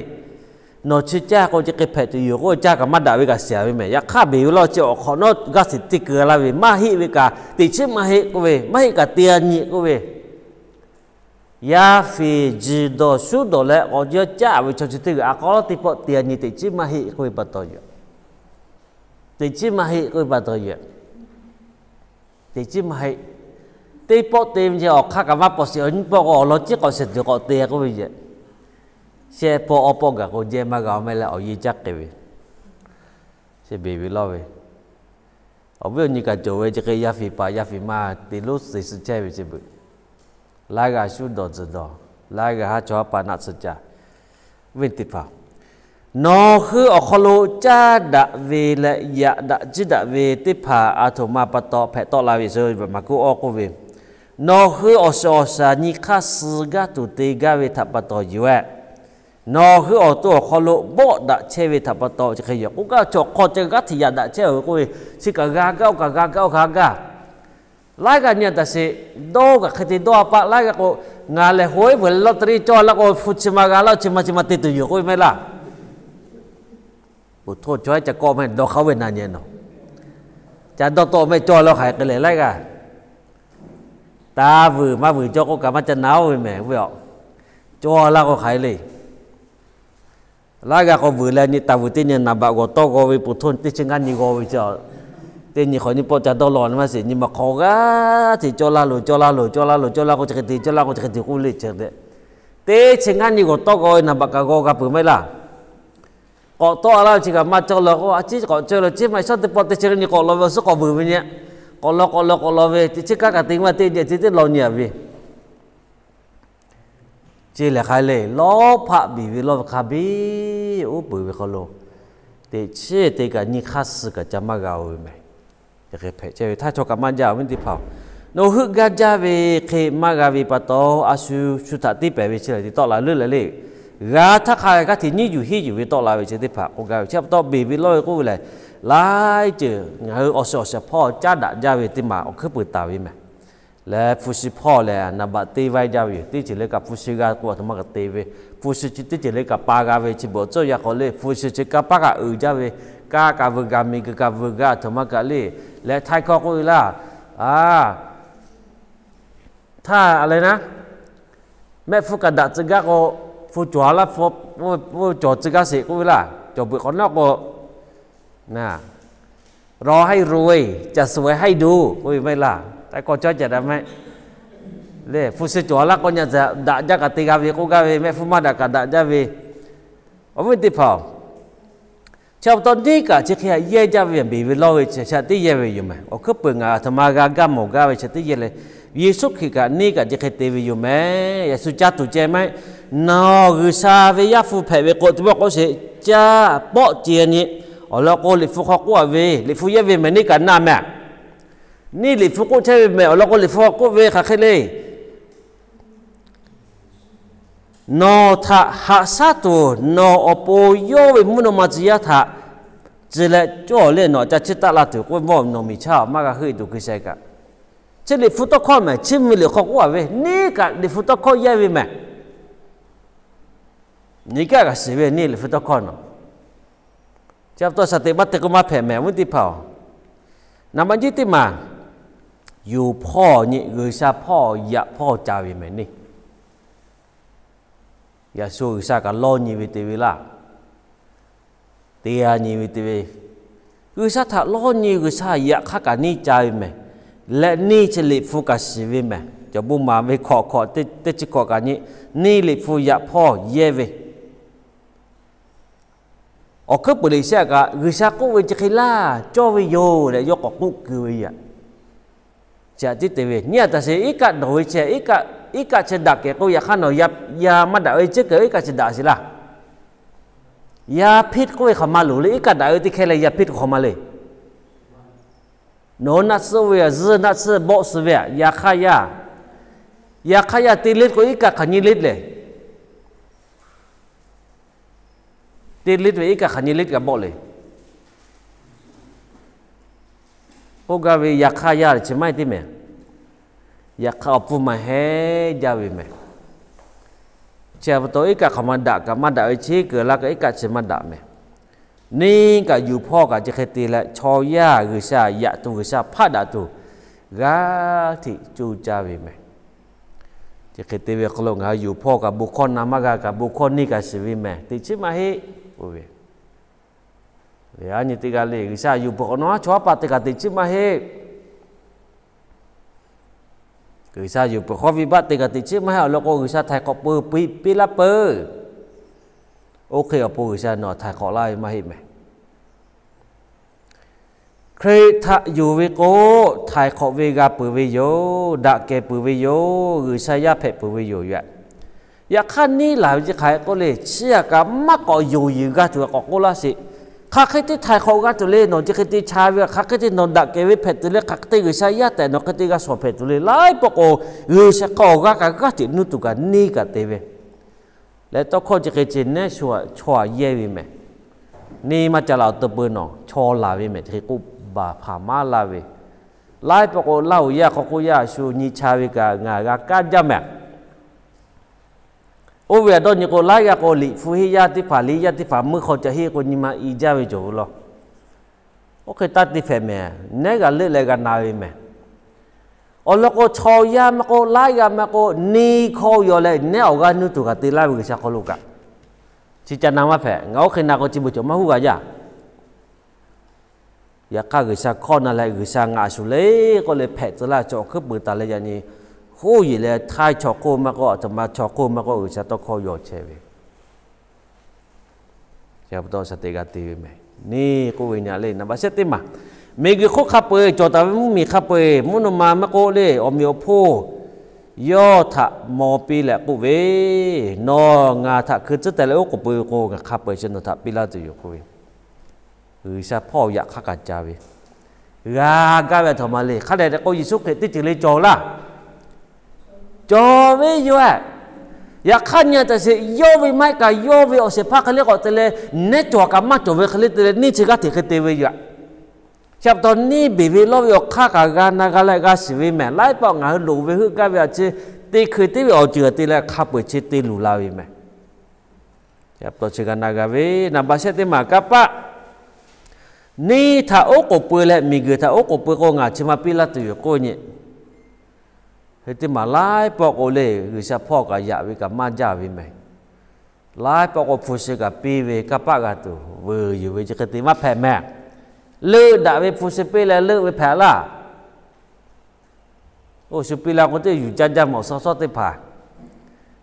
Nawˬ chi caˇ k'o chi hk'e hpehꞈ tuˬ yoˬ k'oˆ ve caˇ kaꞈ maˇ daꞈ ve kaꞈ shiˍ ve meh. Yaꞈ hk'aˇ beˬ ve lawˇ chi awˬ hk'awꞈ nawˉ g'aˇ hteꞈ te keu laˇ ve maˇ heˆ ve kaꞈ teꞈ chiˉ maˇ heˆ k'oˆ ve, maˇ heˆ kaꞈ te a nyi k'oˆ ve. Yaˇ fiˍ juˬ dawˬ shuˉ dawˬ leh k'awꞈ yawˇ caˇ ve chaw chi teˇ g'uiˬ a k'aw teˇ pawˆ te a nyi teꞈ chiˉ maˇ heˆ k'oˆ ve pa taw yoˬ. Teꞈ chiˉ maˇ heˆ k'oˆ ve pa taw yoˬ. Teꞈ chiˉ maˇ heˆ. Teˇ pawˆ te ve awˬ hk'aˇ kaꞈ maˇ pawꞈ sheˍ, awˬ nyi pawˆ k'o awˬ lawn ciˉ k'awꞈ shehˍ tuˬ k'awꞈ te k'oˆ ve yoˬ. Shehˆ pawˆ awˇ pawˆ gaˬ k'o jehˇ maˇ g'a meh leh awˬ yeˇ caˇ k'ai ve, shehˍ beˬ ve lawˇ ve. Awˬ viˉ awˬ nyi kaꞈ cawˬ ve chi hk'e yaˇ fiˍ paˍ yaˇ fiˍ ma te lonˉ te suh chehˇ ve chi beuꞈ. Laiˉ g'aˇ shuˉ dawˬ tzuhˬ dawˬ, laiˉ g'aˇ haˉ chaw haˉ paˍ naˆ tsuhˇ caˇ. Viˉ teˇ hpaˍ, nawˬ hui awˬ hk'aw lo caˇ daꞈ ve leh yaꞈ daꞈ jiˇ daꞈ ve teˇ hpaˍ a htoꞈ ma pa taw hpehꞈ tawˆ la ve yoˬ. Maˍkuˆ awˇ k'oˆ ve, nawˬ hui awˬ suhˍ awˬ shaˍ nyi hk'aˇ suh gaˇ tuˬ te gaˇ ve htaꞈ pa taw yoˬ. Nawˬ hui awˬ to awˬ hk'aw lo bawˆ daꞈ chehˇ ve htaꞈ pa taw chi hk'e yoˬ. K'oˆ gaˇ chaw hk'aw ceh g'aˇ hteꞈ yaꞈ daꞈ chehˇ ve k'oˆ ve, chi kaꞈ g'a gaˇ oˇ kaꞈ g'a gaˇ oˇ g'a gaˇ. Laiˉ g'aˇ nyi a taˍ sheˍ. Dawˇ kaꞈ hk'e te dawˇ a paˆ laiˉ g'aˇ k'o, ngaˬ lehˬ hoˉ iˉ bvuhˬ leh lawˇ te riˇ cawˇ laˇ k'o hpu chi ma g'a laˇ, chi ma chi ma te tuˬ yoˬ k'oˆ ve maˇ heˆ laˇ. Uˬ htoˇ chaw ca kawˆ meh dawˇ hk'a oˇ ve na nyi nawˬ, ca dawˇ tawˆ meh cawˇ laˇ hk'aˬ hk'e lehˬ laiˉ g'aˇ. Taˇ vuiˬ maˇ vuiˬ cawˇ k'oˆ kaꞈ maˇ ca na oˇ ve mehˍ ve aꞈ. Cawˇ laˇ k'o hk'aˬ hk'e le. Laiˉ g'aˇ k'o vuiˬ leh nyi taˍ vuiˬ teˇ nyi naˍ baꞈ g'awˬ tawˇ g'aw ve peuˬ htoˇ teˇ chi ngaˇ nyi g'aw ve chi, teˇ nyi hk'awꞈ nyi pawˆ ca dawˇ law maˇ sheˍ. Nyi ma hk'aw g'aˇ hteꞈ cawˇ laˇ loˬ, cawˇ laˇ loˬ, cawˇ laˇ loˬ, cawˇ laˇ k'o chi hk'e te, cawˇ laˇ k'o chi hk'e te k'oˆ le. Teˇ chi ngaˇ nyi g'awˬ tawˇ g'aw ve naˍ baꞈ kaꞈ g'aw g'a peuˬ maˇ heˆ laˇ. K'awꞈ tawˆ laˇ ve chi kaꞈ maˇ cawˇ law k'o, a ciˉ k'awꞈ cawˇ law, ciˉ maˇ shawˉ teˇ pawˆ teˇ chi ngaˇ nyi k'awꞈ law ve awˬ suhˉ k'awꞈ vuiˬ ve nyi, k'awꞈ law k'awꞈ law k'awꞈ law ve teˇ chi kaˉ kaꞈ te maˇ teˇ nyi chi teˇ law nyi a ve Chi lehˬ hk'aˬ hk'e le, lawˇ hpaˆ beˬ ve lawˇ ve hk'a biˇ uˉ peunˍ ve hk'aw lo, teꞈ chiˉ te kaꞈ nyi hk'aˇ suh kaꞈ ca maˇ g'a-o ve mehˬ. Hk'e hpehꞈ chehˇ ve htaˇ chaw kaꞈ maˇ jaˇ-oˬ ve teˇ hpaˍ-oˬ, nawˬ heuˆ gaˇ jaˇ ve hk'e maˇ g'a ve pa taw, a shu shu htaꞈ tiˇ pehˍ ve chi lehˬ te tawˆ la leuˉ leh le, g'a htaˇ hk'a g'aˇ hteꞈ nyiˉ yuˬ hiˉ yuˬ ve tawˆ la ve chi teˇ hpaˍ k'oˆ gaˇ ve chi pa taw, beˬ ve lawˇ ve k'oˆ ve lehˬ, laiˉ ceuˬ ngaˬ hui awˬ shiˍ awˬ shiˍ hpawˇ caˉ daꞈ jaˇ ve teˇ maˬ awˬ hkuiˉ peuˬ taˍ ve mehˬ. Leh hpu shi hpawˇ lehˬ naˍ baꞈ teˇ vaiˇ jaˇ ve yoˬ. Teˇ ceuˬ le kaꞈ hpu shi g'a k'o aˬ htoꞈ ma kaꞈ te ve, hpu shi chi teˇ ceuˬ le kaꞈ pa g'a ve chi beuꞈ awˬ tcuhˇ yaˇ hk'aw le hpu shi chi kanˇ paˆ kaꞈ uiˍ jaˇ ve, kanˇ kaꞈ vuiˬ g'a, miˬ guiˬ kaꞈ vuiˬ g'a, aˬ htoꞈ ma kaꞈ le. Leh htaiˇ hkawˇ k'oˆ ve laˇ, a, htaˇ a leh naˉ, mehˆ hpfuhˇ kaꞈ daꞈ tcuh gaˇ k'o, hpu cawˬ laˇ, hpu cawˬ tcuh gaˇ sheˍ k'oˆ ve laˇ. Cawˬ beuꞈ hk'awꞈ nawˉ k'o, เราให้รวย จะสวยให้ดู k'oˆ ve maˇ heˆ laˇ. Taiˉ kawˇ cawˇ caꞈ daꞈ maˇ heˆ. Leh hpu shi cawˬ laˇ k'o nyi daꞈ jaˇ kaꞈ te g'a ve k'oˆ gaˇ ve, mehˆ hpfuhˇ maˇ daꞈ kaꞈ daꞈ jaˇ ve. Awˬ viˉ teˇ hpaˍ-oˬ, chi pa taw neˇ kaꞈ chi hk'e htaꞈ yehˇ jaˇ ve, beˬ ve lawˇ ve chi htaꞈ teˇ yehˇ ve yoˬ mehˬ. Awˬ hkuiˉ peuˬ ngaˬ aˬ htoꞈ ma g'a gaˇ mawˬ gaˇ ve chi teˇ yehˇ leh, Yeˍsuˆ Hkriꞈ kaꞈ neˇ kaꞈ chi hk'e te ve yoˬ mehˬ. Yaꞈ shu caˇ tuˬ ceh maˇ heˆ. Nawˬ G'uiˬsha ve Yaˇ hpu hpehꞈ ve k'o, teˇ pawˆ k'oˆ sheˍ, caˇ pawˆ ceh nyi. Awˬ lawn k'o Liꞈ hpu hk'aw k'oˆ a ve, Liꞈ hpu yehˇ ve mehˬ neˇ kaꞈ na mehˬ. Neˇ Liꞈ hpu k'oˆ chehˇ ve mehˬ. Awˬ lawn k'o Liꞈ hpu hk'aw k'oˆ ve hk'aˬ hk'e le. Nawˬ htaꞈ haꞈ shaˉ tuˬ nawˬ awˬ pon yawˇ ve mvuhˇ naw ma tcuh yaˇ htaꞈ tcuh leh cawˇ leh nawˬ ca chiˇ taˆ la tuˬ k'oˆ ve mawˇ nawˬ miˬ chaˇ maˇ g'a heuˆ tuˬ G'uiˬsha kaꞈ, chi Liꞈ hpu tawˇ hkawˇ mehˬ. Chiˇ mvuh ve Liꞈ hk'aw k'oˆ a ve, neˇ kaꞈ Liꞈ hpu tawˇ hkawˇ yehˇ ve mehˬ. Nyi kaˆ kaꞈ shiˍ ve neˇ Liꞈ hpu tawˇ hkawˇ nawˬ. Chi pa taw shaˍ teꞈ maˇ te k'o maˇ hpehꞈ mehˬ awˬ viˉ teˇ hpaˍ-oˬ. Naˍ baꞈ nyiˇ teˇ maˬ, yuˬ hpawˇ nyi G'uiˬsha hpawˇ yaꞈ hpawˇ ca ve mehˬ neˇ. Yaꞈ shu G'uiˬsha kaꞈ lawˇ nyi ve te ve laˇ. Te g'a nyi ve te ve, G'uiˬsha htaꞈ lawˇ nyi G'uiˬsha yaꞈ hk'aˇ kaꞈ neˇ ca ve mehˬ. Leh neˇ chi Liꞈ hpu kaꞈ shiˍ ve mehˬ. Cawˬ bon maˍ ve hkawꞈ hkawꞈ teˇ chi hkawꞈ kaꞈ nyi, neˇ Liꞈ hpu yaꞈ hpawˇ yehˇ ve Awˬ hkuiˉ peuˬ leh shehˆ kaꞈ G'uiˬsha k'oˆ ve chi hk'e laˇ cawˇ ve yoˬ leh yawˇ k'awꞈ k'oˆ keu ve yaꞈ. Chi htaꞈ tiˉ te ve nyiˇ a taꞈ sheˍ iˉ kaˆ dawˬ ve chi iˉ kaˆ chi daꞈ kehˬ k'o, yaꞈ hk'aˇ nawˬ yaˇ maˇ daꞈ ve chi kehˬ iˉ kaˆ chi daꞈ sheˍ laˇ. Yaˇ hpiˇ k'oˆ ve hk'aˬ ma loˍ le, iˉ kaˆ daꞈ ve teˇ hkehˇ leh yaˇ hpiˇ k'o hk'aˬ ma le. Nawˬ naˆ tsuhˇ ve a zuhˇ naˆ tsuhˇ bawˆ suh ve yaꞈ hk'aˇ yaˇ, yaꞈ hk'aˇ yaˇ te le k'o iˉ kaˆ hk'aˬ nyi le lehˬ. Te le ve iˉ kaˆ hk'aˬ nyi le kaꞈ bawˆ le. K'oˆ gaˇ ve yaꞈ hk'aˇ yaˇ chi maˇ heˆ teˇ mehˍ. Yaꞈ hk'aˇ awˬ pfuhˇ maˇ heˆ jaˇ ve mehˍ. Chi pa taw iˉ kaˆ hk'aˬ ma daꞈ kaꞈ maˇ daꞈ ve chi keu laˇ kaꞈ iˉ kaˆ chi maˇ daꞈ mehˍ. Neˇ kaꞈ yuˬ hpawˇ kaꞈ chi hk'e te leh chaw yaˇ G'uiˬsha yaꞈ tuˬ G'uiˬsha hpaˆ daꞈ tuˬ g'aˇ hteꞈ coˇ caˇ ve mehˍ. Chi hk'e te ve hk'aw lo ngaˬ hui yuˬ hpawˇ kaꞈ bon hkawˇ na maˇ g'a kaꞈ bon hkawˇ neˇ kaꞈ shiˍ ve mehˍ teꞈ chiˉ maˇ heˆ. Aˬ nyi teˇ g'aˇ le G'uiˬsha yuˬ peuˬ hk'awꞈ nawˉ chaw haˉ paˆ te kaꞈ teꞈ chiˉ maˇ heˆ. G'uiˬsha yuˬ peuˬ hk'awꞈ venˇbaˆ te kaꞈ teꞈ chiˉ maˇ heˆ. Awˬ lawn k'o G'uiˬsha htaiˍ hk'awꞈ peu piˇ laˇ peuˬ. Oˇ hk'e awˬ pon G'uiˬsha nawˬ htaiˍ hk'awꞈ laˇ ve maˇ heˆ mehˍ. Hkriꞈ htaꞈ yonˍ ve k'o, htaiˍ hk'awꞈ ve g'a peuˬ ve yoˬ. Daꞈ kehˬ peuˬ ve yoˬ. G'uiˬsha yaˇ hpehꞈ peuˬ ve yoˬ yaꞈ. Yaꞈ hk'aˇ neˇ laˬ ve chi hk'aˬ hk'e k'oˆ le, chi aꞈ kaꞈ maˇ k'awꞈ yonˍ yeˬ g'a tuˬ kaꞈ k'awꞈ k'oˆ laˇ sheˍ. Hk'aˬ hk'e te htaiˍ hk'awꞈ g'a tuˬ le, nawˬ chi hk'e te cha ve, hk'aˬ hk'e te nawˬ daꞈ kehˬ ve hpehꞈ tuˬ le, hk'aˬ hk'e te G'uiˬsha yaˇ tehꞈ nawˬ hk'e te g'a shawˍ hpehꞈ tuˬ le, laiˉ pawˆ k'o G'uiˬsha hk'aw awˬ g'aˇ kaꞈ g'aˇ hteꞈ nuˇ tuˬ kaꞈ neˇ kaꞈ te ve. Leh tawˇ hkawˇ chi hk'e ceh nehˉ shu chaw aꞈ yehˇ ve mehˍ. Neˇ maˇ ca laˬ awˬ to peu nawˬ chaw laˬ ve mehˍ chi hk'e k'oˆ baˬ hpaˍ maˇ laˇ ve. Laiˉ pawˆ k'o Laˇ huˍ yaˇ hk'aw k'oˆ yaˇ shu nyi cha ve kaꞈ ngaˬ g'a kaˇ jaˇ mehˍ. Oˇ ve aꞈ dawˇ nyi k'o laiˉ g'aˇ k'o Liꞈ hpu henˇ yaˇ teˇ hpaˍ, liꞈ yaˇ teˇ hpaˍ meuˇ hk'aw ca henˇ k'o nyi ma i jaˇ ve cawˬ ve law. Oˇ hk'e taˇ te hpehꞈ mehˍ, nehˉ g'a leuˆ leh g'a na ve mehˍ. Awˬ lawn k'o, chaw yaˇ maˇ k'oˆ, laiˉ g'aˇ maˇ k'oˆ, neˇ hkawˇ yaw leh nehˉ awˬ g'aˇ nuˇ tuˬ kaꞈ te laˇ ve G'uiˬsha hk'aw lo kaꞈ, chi ca na maˇ hpehꞈ. Ngaˬ oˇ hk'e na k'o, chi beuꞈ cawˬ maˇ huˉ g'a yaˇ. Yaꞈ hk'aˇ, G'uiˬsha hkawˇ na leh G'uiˬsha ngaˬ shuˍ le k'oˆ leh hpehꞈ tcuh laˇ, chaw hkuiˉ peuˬ taˍ leh yaꞈ nyi, hoˉ yeˬ leh htaiˇ chaw hk'oˆ maˇ k'oˆ, aˬ htoꞈ ma chaw hk'oˆ maˇ k'oˆ, G'uiˬsha tawˇ hkawˇ yaw chehˇ ve. Chi pa taw shaˍ teꞈ g'a te ve mehˬ. Neˇ k'oˆ ve nyi le, naˍ baꞈ shehˆ teˇ maˬ, miˬguiˬ hk'oˆ hk'a peu-eˬ cawˬ taˍ ve mvuhˇmiˬ hk'a peu-eˬ, mvuhˇ naw ma maˇ k'oˆ le, awˬ meꞈ awˬ hponˇ yawˇ htaꞈ maw piˇ leh k'oˆ ve, Nawˬ ngaˬ htaꞈ hkui tcuhˉ teh leh oˉ k'oˍ pui ve k'o, ngaˬ hk'a peu-eˬ chi nawˬ htaꞈ piˇ laˇ tuˬ yoˬ k'oˆ ve. G'uiˬsha hpawˇ yaꞈ hk'aˇ kaꞈ ca ve, g'a gaˇ ve aˬ htoꞈ ma le. Hk'a dehꞈ k'o, Yeˍsuˆ Hkriꞈ teˇ ceuˬ le cawˬ laˇ. Cawˬ ve yoˬ. Yaꞈ hk'aˇ, nyi taˍ sheˍ, yawˇ ve maˇ heˆ kaꞈ, yawˇ ve awˬ shehˍ hpaˇ hk'e le k'awꞈ te leh, nehˉ cawˬ kaꞈ maˇ cawˬ ve hk'e le te leh, neˇ chi g'aˇ hteꞈ hk'e te ve yoˬ. Chi pa taw, neˇ beˬ ve lawˇ ve awˬ hk'aˇ kaꞈ g'a na g'a leh g'a shiˍ ve mehˬ. Laiˉ pawˆ ngaˬ hui loˍ ve heuˆ gaˇ ve aꞈ chi, te hkui teˇ ve awˬ ceuˬ te leh hk'a peu-eˬ chi te luˬ la ve mehˬ. Chi pa taw, chi g'a na g'a ve, naˍ baꞈ shehˆ teˇ maˬ kanˇ paˆ, neˇ htaꞈ oˉ k'oˍ pui leh miˬguiˬ htaꞈ oˉ k'oˍ pui k'o, ngaˬ chi ma piˇ laˇ tuˬ yoˬ k'oˆ nyi. Hui teˇ maˬ laiˉ pawˆ k'o le, G'uiˬsha hpawˇ kaꞈ yaꞈ ve kaꞈ maˇ jaˇ ve mehˬ. Laiˉ pawˆ k'o hpu shi kaꞈ piˇ ve kanˇ paˆ g'a tuˬ vuiˬ yuˬ ve chi hk'e te maˇ hpehꞈ mehˬ. Leuˆ daꞈ ve hpu shi piˇ leh leuˆ ve hpehꞈ laˇ. Oˇ shu piˇ laˇ k'o, teˇ yuˬ caˇ jaˇ mawˬ shaw shawˉ teˇ hpaˍ.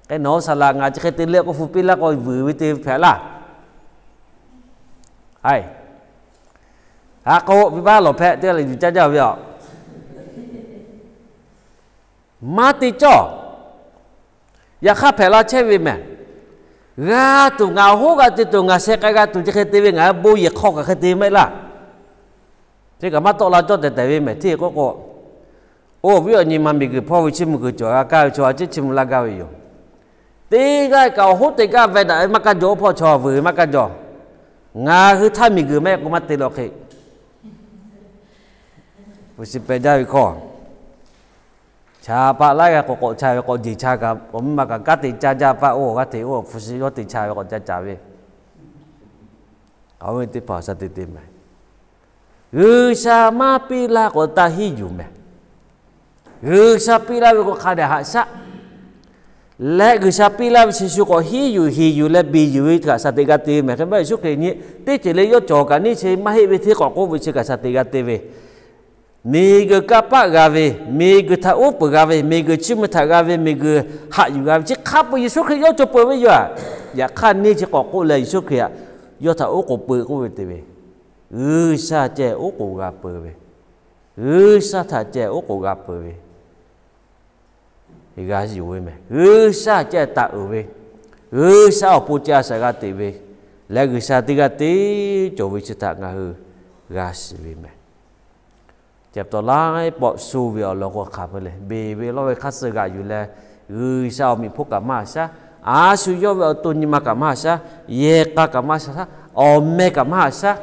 K'e nawˬ hui saˍ laꞈ ngaˬ chi hk'e te leuˆ k'o, hpu piˇ laˇ k'o, vuiˬ ve te hpehꞈ laˇ. Hai, haꞈ k'o, venˇbaˆ lawˬ hpehꞈ te leh yuˬ caˇ jaˇ ve aˬ. Maˇ te cawˇ. Yaꞈ hk'aˇ, hpehꞈ la chehˇ ve mehˬ. G'a tuˬ ngaˬ hoˉ g'a te tuˬ, ngaˬ sheh k'ai g'a tuˬ chi hk'e te ve, ngaˬ hui bon yehˬ hk'aw kaꞈ hk'e te maˇ heˆ laˇ. Chi kaꞈ maˇ tawˆ la cawˇ tehˬ tehˬ ve mehˬ. Hteˇ k'oˆ k'o, oˇ awˬ viˉ awˬ nyi ma miˬguiˬ hpawˇ ve chiˇ mvuh kuiˬ cawˬ g'a kaˇ ve chaw a ciˉ chiˇ mvuh laˇ gaˇ ve yoˬ. Teˇ g'aˇ kaꞈ awˬ hoˉ te gaˇ ve daꞈ ve maˇ kaˇ jaw, oˇ hpawˇ chaw vuiˬ ve maˇ kaˇ jaw. Ngaˬ hui htaˇ miˬguiˬ maˇ heˆ k'o maˇ te la hk'e. Hpu shi peh jaˇ ve hkawˇ, cha paˆ laiˉ g'aˇ k'awꞈ k'awꞈ cha ve k'awꞈ jeˬ cha kaꞈ, awˬ miˇ ma kaꞈ kanˉ te caˇ jaˇ paˆ, oˇ g'aˇ hteꞈ oˇ hpu shi yawˇ te cha ve k'awꞈ ca caˍ ve. Awˬ viˉ teˇ hpaˍ, shaˍ te te mehˬ. G'uiˬsha maˇ piˇ laˇ k'awꞈ taˇ hiˉ yuˬ mehˬ. G'uiˬsha piˇ laˇ ve k'o hk'a dehꞈ haꞈ shaˆ leh, G'uiˬsha piˇ laˇ ve chi shu k'awꞈ hiˉ yuˬ hiˍ yuˬ leh beˬ yuˬ ve kaꞈ shaˍ teꞈ g'a te ve mehˬ. Hk'e maˇ Yeˍsuˆ Hkriꞈ nyi teˇ ceuˬ le yawˇ cawˬ kaꞈ neˇ chi maˇ heˆ ve hteˇ k'awꞈ k'oˆ ve chi kaꞈ shaˍ teꞈ g'a te ve. Miˬguiˬ kanˇ paˆ g'a ve, miˬguiˬ htaꞈ uˉ peunˍ g'a ve, miˬguiˬ chiˇ mvuh htaꞈ g'a ve, miˬguiˬ haꞈ yuˬ g'a ve, chi hk'a peu-eˬ Yeˍsuˆ Hkriꞈ yawˇ cawˬ peuˬ ve yoˬ. Yaꞈ hk'aˇ, neˇ chi k'awꞈ k'oˆ leh Yeˍsuˆ Hkriꞈ htaꞈ yawˇ htaꞈ oˉ k'oˍ peuˬ k'oˆ ve te ve, G'uiˬsha ceh oˉ k'oˍ g'a peuˬ ve, G'uiˬsha htaꞈ ceh oˉ k'oˍ g'a peuˬ ve, g'a yuˬ ve mehˬ. G'uiˬsha ceh taˍ uiˍ ve, G'uiˬsha awˬ pon ceh a shaꞈ g'a teꞈ ve, leh G'uiˬsha teˇ g'aˇ te cawˬ ve chi htaꞈ ngaˬ hui g'a shiˍ ve mehˬ. Chi pa taw laiˉ pawˆ shu ve awˬ lawn k'o hk'aˬ hk'e le, beˬ ve lawˇ ve hk'aˇ suh g'aꞈ yuˬ leh, G'uiˬsha awˬ meꞈ hponˇ kaꞈ maˇ shaˉ, a shu yawˇ ve awˬ to nyi ma kaꞈ maˇ shaˉ, yehˬ k'a kaꞈ maˇ shaˉ, awˬ meh kaꞈ maˇ shaˉ,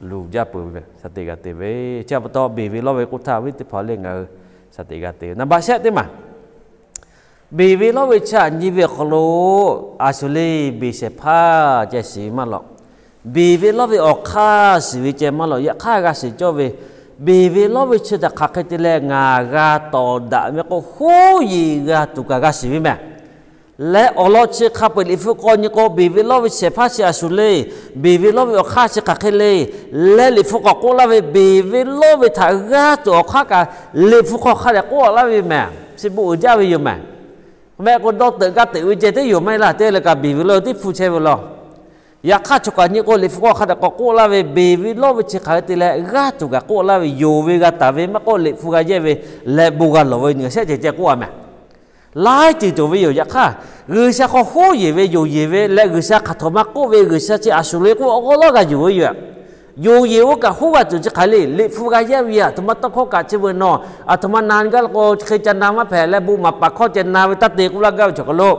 luˬ jaˇ peuˬ ve shaˍ teꞈ g'a te ve. Chi pa taw beˬ ve lawˇ ve k'oˆ htaˇ, awˬ viˉ teˇ hpaˍ le, ngaˬ hui shaˍ teꞈ g'a te ve. Naˍ baꞈ shehˆ teˇ maˬ, beˬ ve lawˇ ve chi aꞈ nyi ve awˬ hk'aw lo, a shu le beˬ shehˍ hpaˇ ceh shiˍ ve maˇ lawꞈ. Beˬ ve lawˇ ve awˬ hk'aˇ shiˍ ve ceh maˇ lawꞈ. Yaꞈ hk'aˇ g'a shiˍ cawˇ ve, beˬ ve lawˇ ve chi htaꞈ hk'aˬ hk'e te leh ngaˬ g'a tawˍ daꞈ ve k'o, hoˉ yeˬ g'a tuˬ kaꞈ g'a shiˍ ve mehˬ. Leh awˬ lawn chi hk'a peu-eˬ Liꞈ hpu k'awꞈ nyi k'o, beˬ ve lawˇ ve shehˍ hpaˇ chi a shu le, beˬ ve lawˇ ve awˬ hk'aˇ chi hk'aˬ hk'e le, leh Liꞈ hpu k'awꞈ k'oˆ laˇ ve, beˬ ve lawˇ ve htaꞈ g'aˇ tuˬ awˬ hk'aˇ kaꞈ Liꞈ hpu hk'aw hk'a dehꞈ k'oˆ laˇ ve mehˬ. Chi bon uiˍ jaˇ ve yoˬ mehˬ. Mehˆ k'o dawˇ teuꞈ gaˇ teꞈ ve ceh teˇ yoˬ maˇ heˆ laˇ. Te leh kaꞈ beˬ ve lawˇ teˇ hpu chehˇ ve law. Yaꞈ hk'aˇ, choˬ kaꞈ nyi k'o, Liꞈ hpu k'awꞈ hk'a dehꞈ k'awꞈ k'oˆ laˇ ve, beˬ ve lawˇ ve chi hk'aˬ hk'e te leh g'aˇ tuˬ kaꞈ k'oˆ laˇ ve, yonˍ ve g'a taˍ ve maˇ k'oˆ, Liꞈ hpu g'a yehˇ ve leh bon g'a lawˬ ve nyi shehˆ ceh ceh k'oˆ a mehˬ. Laiˉ ceuˬ cawˬ ve yoˬ. Yaꞈ hk'aˇ, G'uiˬsha hk'aw hoˉ yeˬ ve, yonˍ yeˬ ve leh G'uiˬsha hk'aˬ htoꞈ ma k'oˆ ve, G'uiˬsha chi a shu le k'oˆ awˬ g'awˇ lawˇ g'a yuˬ ve yoˬ. Yonˍ yeˬ oˇ kaꞈ hoˉ g'a tuˬ chi hk'aˬ le, Liꞈ hpu g'a yehˇ ve yaꞈ htoꞈ ma tawˇ hkawˇ kaꞈ chi beuꞈ nawˬ aˬ htoꞈ ma na gaˇ la k'o, hk'e ca na maˇ hpehꞈ leh bon maˍ paˍ hkawˇ ceh na ve taˇ te k'oˆ laˇ gaˇ ve chaw hk'aw lo,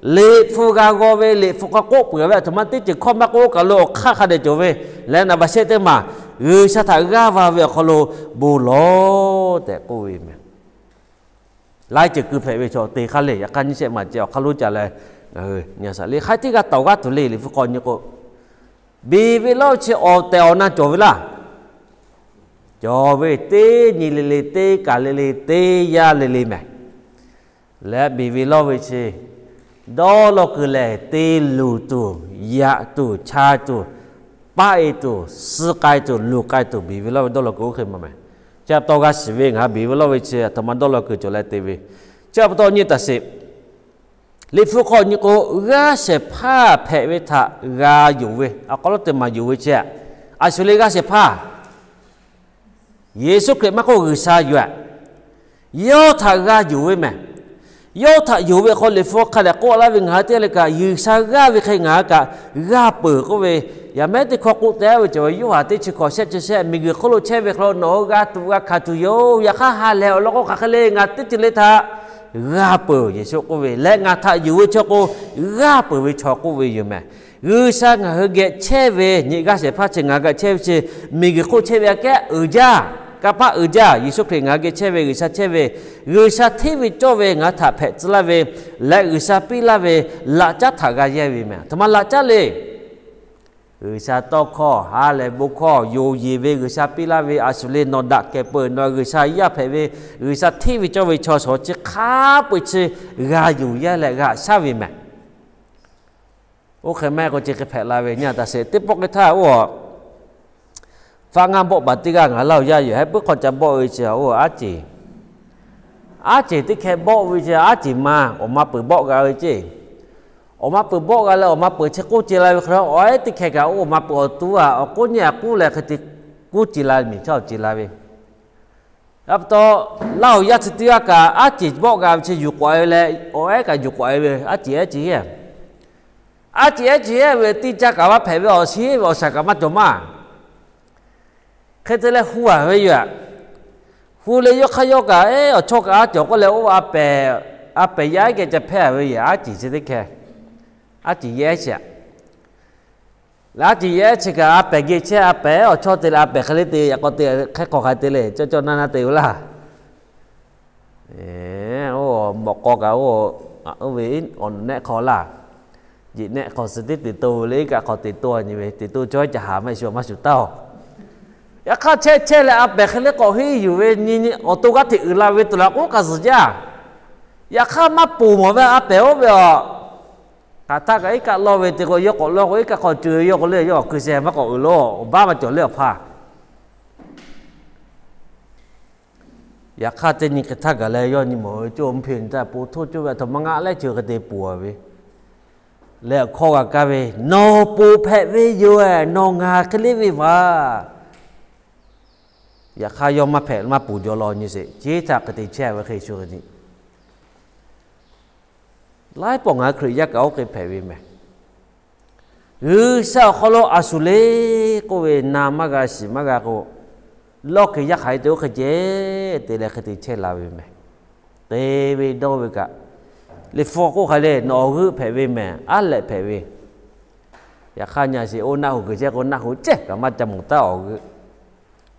Liꞈ hpu g'a g'aw ve, Liꞈ hpu hk'aw k'oˆ peuˬ ve aˬ htoꞈ ma teˇ ceuˬ hkawˇ maˇ k'oˆ kaꞈ lo awˬ hk'aˇ hk'a dehꞈ cawˬ ve, leh naˍ baꞈ shehˆ teˇ maˬ, G'uiˬsha htaꞈ g'aˇ va ve awˬ hk'aw lo bon lawˬ tehꞈ k'oˆ ve mehˬ. Laiˉ ceuˬ keu hpehꞈ ve chaw te hk'a le, yaꞈ hk'aˇ nyiˇ shehˆ maˬ ceh awˬ hk'aˇ lonˉ ca leh, ngaˬ hui nyi a shaꞈ le hk'aˬ hk'e teˇ g'aˇ tawˍ g'aˇ tuˬ le, Liꞈ hpu k'awꞈ nyi k'o, beˬ ve lawˇ chi awˬ tehˬ awˬ na cawˬ ve laˇ. cawˬ ve teˇ nyi le le, teˇ kaˬ le le, teˇ yanˇ le le mehˬ. Leh beˬ ve lawˇ ve chi, dawˇ law kuiˬ lehˬ te luˬ tuˬ, yaꞈ tuˬ, cha tuˬ, paˆ e tuˬ, suh k'ai tuˬ, luˬ k'ai tuˬ beˬ ve lawˇ ve dawˇ law kuiˬ oˇ hk'e maˇ mehˬ. Chi pa taw g'a shiˍ ve ngaˬ hui beˬ ve lawˇ ve chi aˬ htoꞈ ma dawˇ law kuiˬ cawˬ leh te ve. Chi pa taw nyi taˍ sheˍ. Liꞈ hpu hk'aw nyi k'o, g'aˇ shehˍ hpaˇ hpehꞈ ve htaꞈ g'a yonˍ ve, awˬ hk'aw lo teˇ maˬ yonˍ ve chi, a shu le g'aˇ shehˍ hpaˇ Yeˍsuˆ Hkriꞈ maˇ k'oˆ, G'uiˬsha yoˬ. Yawˇ htaꞈ g'a yonˍ ve mehˬ. Yawˇ htaꞈ yonˍ ve hk'aw Liꞈ hpu hk'a dehꞈ k'oˆ laˇ ve, ngaˬ hui teˇ g'aˇ le kaꞈ G'uiˬsha g'aˇ ve hk'e ngaˬ hui kaꞈ g'a peuˬ k'oˆ ve, yaꞈ mehˉ teˇ hkawˇ k'oˆ teh ve cawˬ ve, Yoˇhanˬ teˇ chi hkawꞈ shehˆ chi shehˆ, miˬguiˬ hk'oˆ lo chehˇ ve hk'aw lo nawˬ hui g'a tuꞈ g'a hkanˍ tuˬ yoˬ. Yaꞈ hk'aˇ ha lehˬ awˬ lawn k'o hk'aˬ hk'e le, ngaˬ teˇ ceuˬ le htaꞈ g'a peuˬ Yeˍsuˆ k'oˆ ve leh, ngaˬ htaꞈ yonˍ ve chaw k'o, g'a peuˬ ve chaw k'oˆ ve yoˬ mehˬ. G'uiˬsha ngaˬ hui geh chehˇ ve nyi g'aˇ shehˍ hpaˇ chi ngaˬ hui geh chehˇ ve chi, miˬguiˬ hk'oˆ chehˇ ve aꞈ kehˉ uiˍ jaˇ, kanˇ paˆ uiˍ jaˇ. Yeˍsuˆ Hkriꞈ ngaˬ hui geh chehˇ ve G'uiˬsha chehˇ ve, G'uiˬsha hteˇ ve cawˇ ve ngaˬ hui htaꞈ hpehꞈ tcuh laˇ ve, leh G'uiˬsha piˇ laˇ ve laꞈ caˉ htaꞈ g'a yehˇ ve mehˬ. Aˬ htoꞈ ma laꞈ caˉ le. G'uiˬsha tawˇ hkawˇ, ha lehˬ bon hkawˇ, yonˍ yeˬ ve G'uiˬsha piˇ laˇ ve, a shu le nawˬ daꞈ kehˬ peuˬ, nawˬ G'uiˬsha yaˇ hpehꞈ ve, G'uiˬsha hteˇ ve cawˇ ve chaw shawˍ chi hk'a peu-eˬ chi g'a yonˍ yaˇ leh g'a shaˉ ve mehˬ. Oˇ hk'e maˇ heˆ k'o chi hk'e hpehꞈ la ve nyi taˍ sheˍ. Teˇ pawˆ hk'e htaˇ oˇ, faˆ ngaˇ bawˆ baˬ teˇ g'aˇ ngaˬ Laˇ huˍ yaˇ yoˬ, heh puiˉ hk'aw ca bawˆ ve chi oˇ aˉ ceˬ, aˉ ceˬ teˇ hkeh bawˆ ve chi aˉ ceˬ ma awˬ ma peuˬ bawˆ g'a ve ceˇ. Awˬ ma peuˬ bawˆ g'a leh awˬ ma peuˬ chi k'oˆ ce la ve hk'e, awˬ ehˉ teˇ hkeh kaꞈ oˇ awˬ ma peuˬ awˬ to a awˬ k'oˉ nyi a k'oˆ leh hk'e te k'oˆ ce la ve, miˬ chaˇ awˬ ce la ve. A pa taw, Laˇ huˍ yaˇ chi teˇ g'aˇ kaꞈ aˉ ceˬ bawˆ g'a ve chi yuˬ k'awꞈ e ve leh, awˬ ehˉ kaꞈ yuˬ k'awꞈ e ve, aˉ ceˬ ehˉ ce hehˉ, aˉ ceˬ ehˉ ce hehˉ ve teˇ caˇ kaꞈ maˇ hpehꞈ ve, awˬ shi ve awˬ shaˍ kaꞈ maˇ cawˬ maˇ. Hk'e te leh hu a ve yoˬ. Hu leh yawˇ hk'aˇ yawˇ kaꞈ, eˉ, awˬ chawˇ kaꞈ aˉ cawˬ k'oˆ leh oˇ a pehˍ, a pehˍ yaˇ ehˉ geh ca hpehˇ a ve yoˬ, aˉ ceˬ chi teˇ hkeh. Aˉ ceˬ yehˉ chi a. Leh aˉ ceˬ yehˉ chi kaꞈ a pehˍ geh chehˇ, a pehˍ awˬ chawˇ te leh a pehˍ hk'e le te, yaꞈ k'aw te hk'e hk'aw hk'a te le, cawˇ cawˇ naˇ naˇ te oˬ laˇ. Oˇ, mawꞈ k'aw kaꞈ oˇ, oˇ ve awˬ nehˆ hk'aw laˇ. Jeꞈ nehˆ hk'aw suh teˇ te to le, iˉ kaˆ hk'aw te to nyi ve, te to cawˇ ca haˍ maˇ shu maˇ shu taˇ oˬ. Yaꞈ hk'aˇ chehˇ chehˇ leh a pehˍ hk'e le k'awꞈ henˇ yuˬ ve nyi nyi awˬ to g'aˇ hteꞈ uiˍ la ve tuˬ laꞈ k'oˉ k'a zuhˬ jaˇ. Yaꞈ hk'aˇ maˇ ponˬ mawˬ ve a pehˍ oˇ ve aˬ. Hk'aˬ htaˇ kaꞈ iˉ kaˆ lawˇ ve te k'o, yawˇ k'awꞈ lawˇ k'o, iˉ kaˆ hk'aw co ve yawˇ k'o le, yawˇ awˬ hkui sheh maˇ k'awꞈ uiˍ lo, awˬ baˆ maˇ cawˬ le awˬ hpaˇ. Yaꞈ hk'aˇ teˇ nyi hk'e htaˇ gaˬ leh yawˇ nyi mawˬ ve cawˇ mvuhˇ hpe nyi taˇ po htoˇ cawˇ ve, aˬ htoꞈ ma ngaˆ lehˉ chi hk'e te ponˬ a ve leh awˬ hkawˇ g'a kaˇ ve, Nawˬ ponˬ hpehꞈ ve yoˬ, nawˬ ngaˬ hk'e le ve vaˬ. Yaꞈ hk'aˇ yawˇ maˇ hpehꞈ maˇ ponˬ jaw law nyi sheˍ, chi htaꞈ hk'e te chehˇ ve hk'e shu hk'e nyi. Laiˉ pawˆ ngaˬ hui Hkriꞈ yaˇ kaꞈ oˇ hk'e hpehꞈ ve mehˬ. G'uiˬsha awˬ hk'aw lo a shu le k'oˆ ve na maˇ g'a shiˍ maˇ g'a k'o, lawˇ hk'e yaˇ hk'aˬ hk'e te oˇ hk'e ceh te leh hk'e te chehˇ la ve mehˬ. Te ve dawˇ ve kaꞈ, Liꞈ hpu k'oˆ hk'aˬ le, nawˬ awˬ g'euˆ hpehꞈ ve mehˬ, aˉ lehꞈ hpehꞈ ve. Yaꞈ hk'aˇ nyi sheˍ, oˇ naˆ hoꞈ kuiˬ chehˇ k'o naˆ hoꞈ cehˇ kaꞈ maˇ ca mawˬ taˉ awˬ g'euˆ.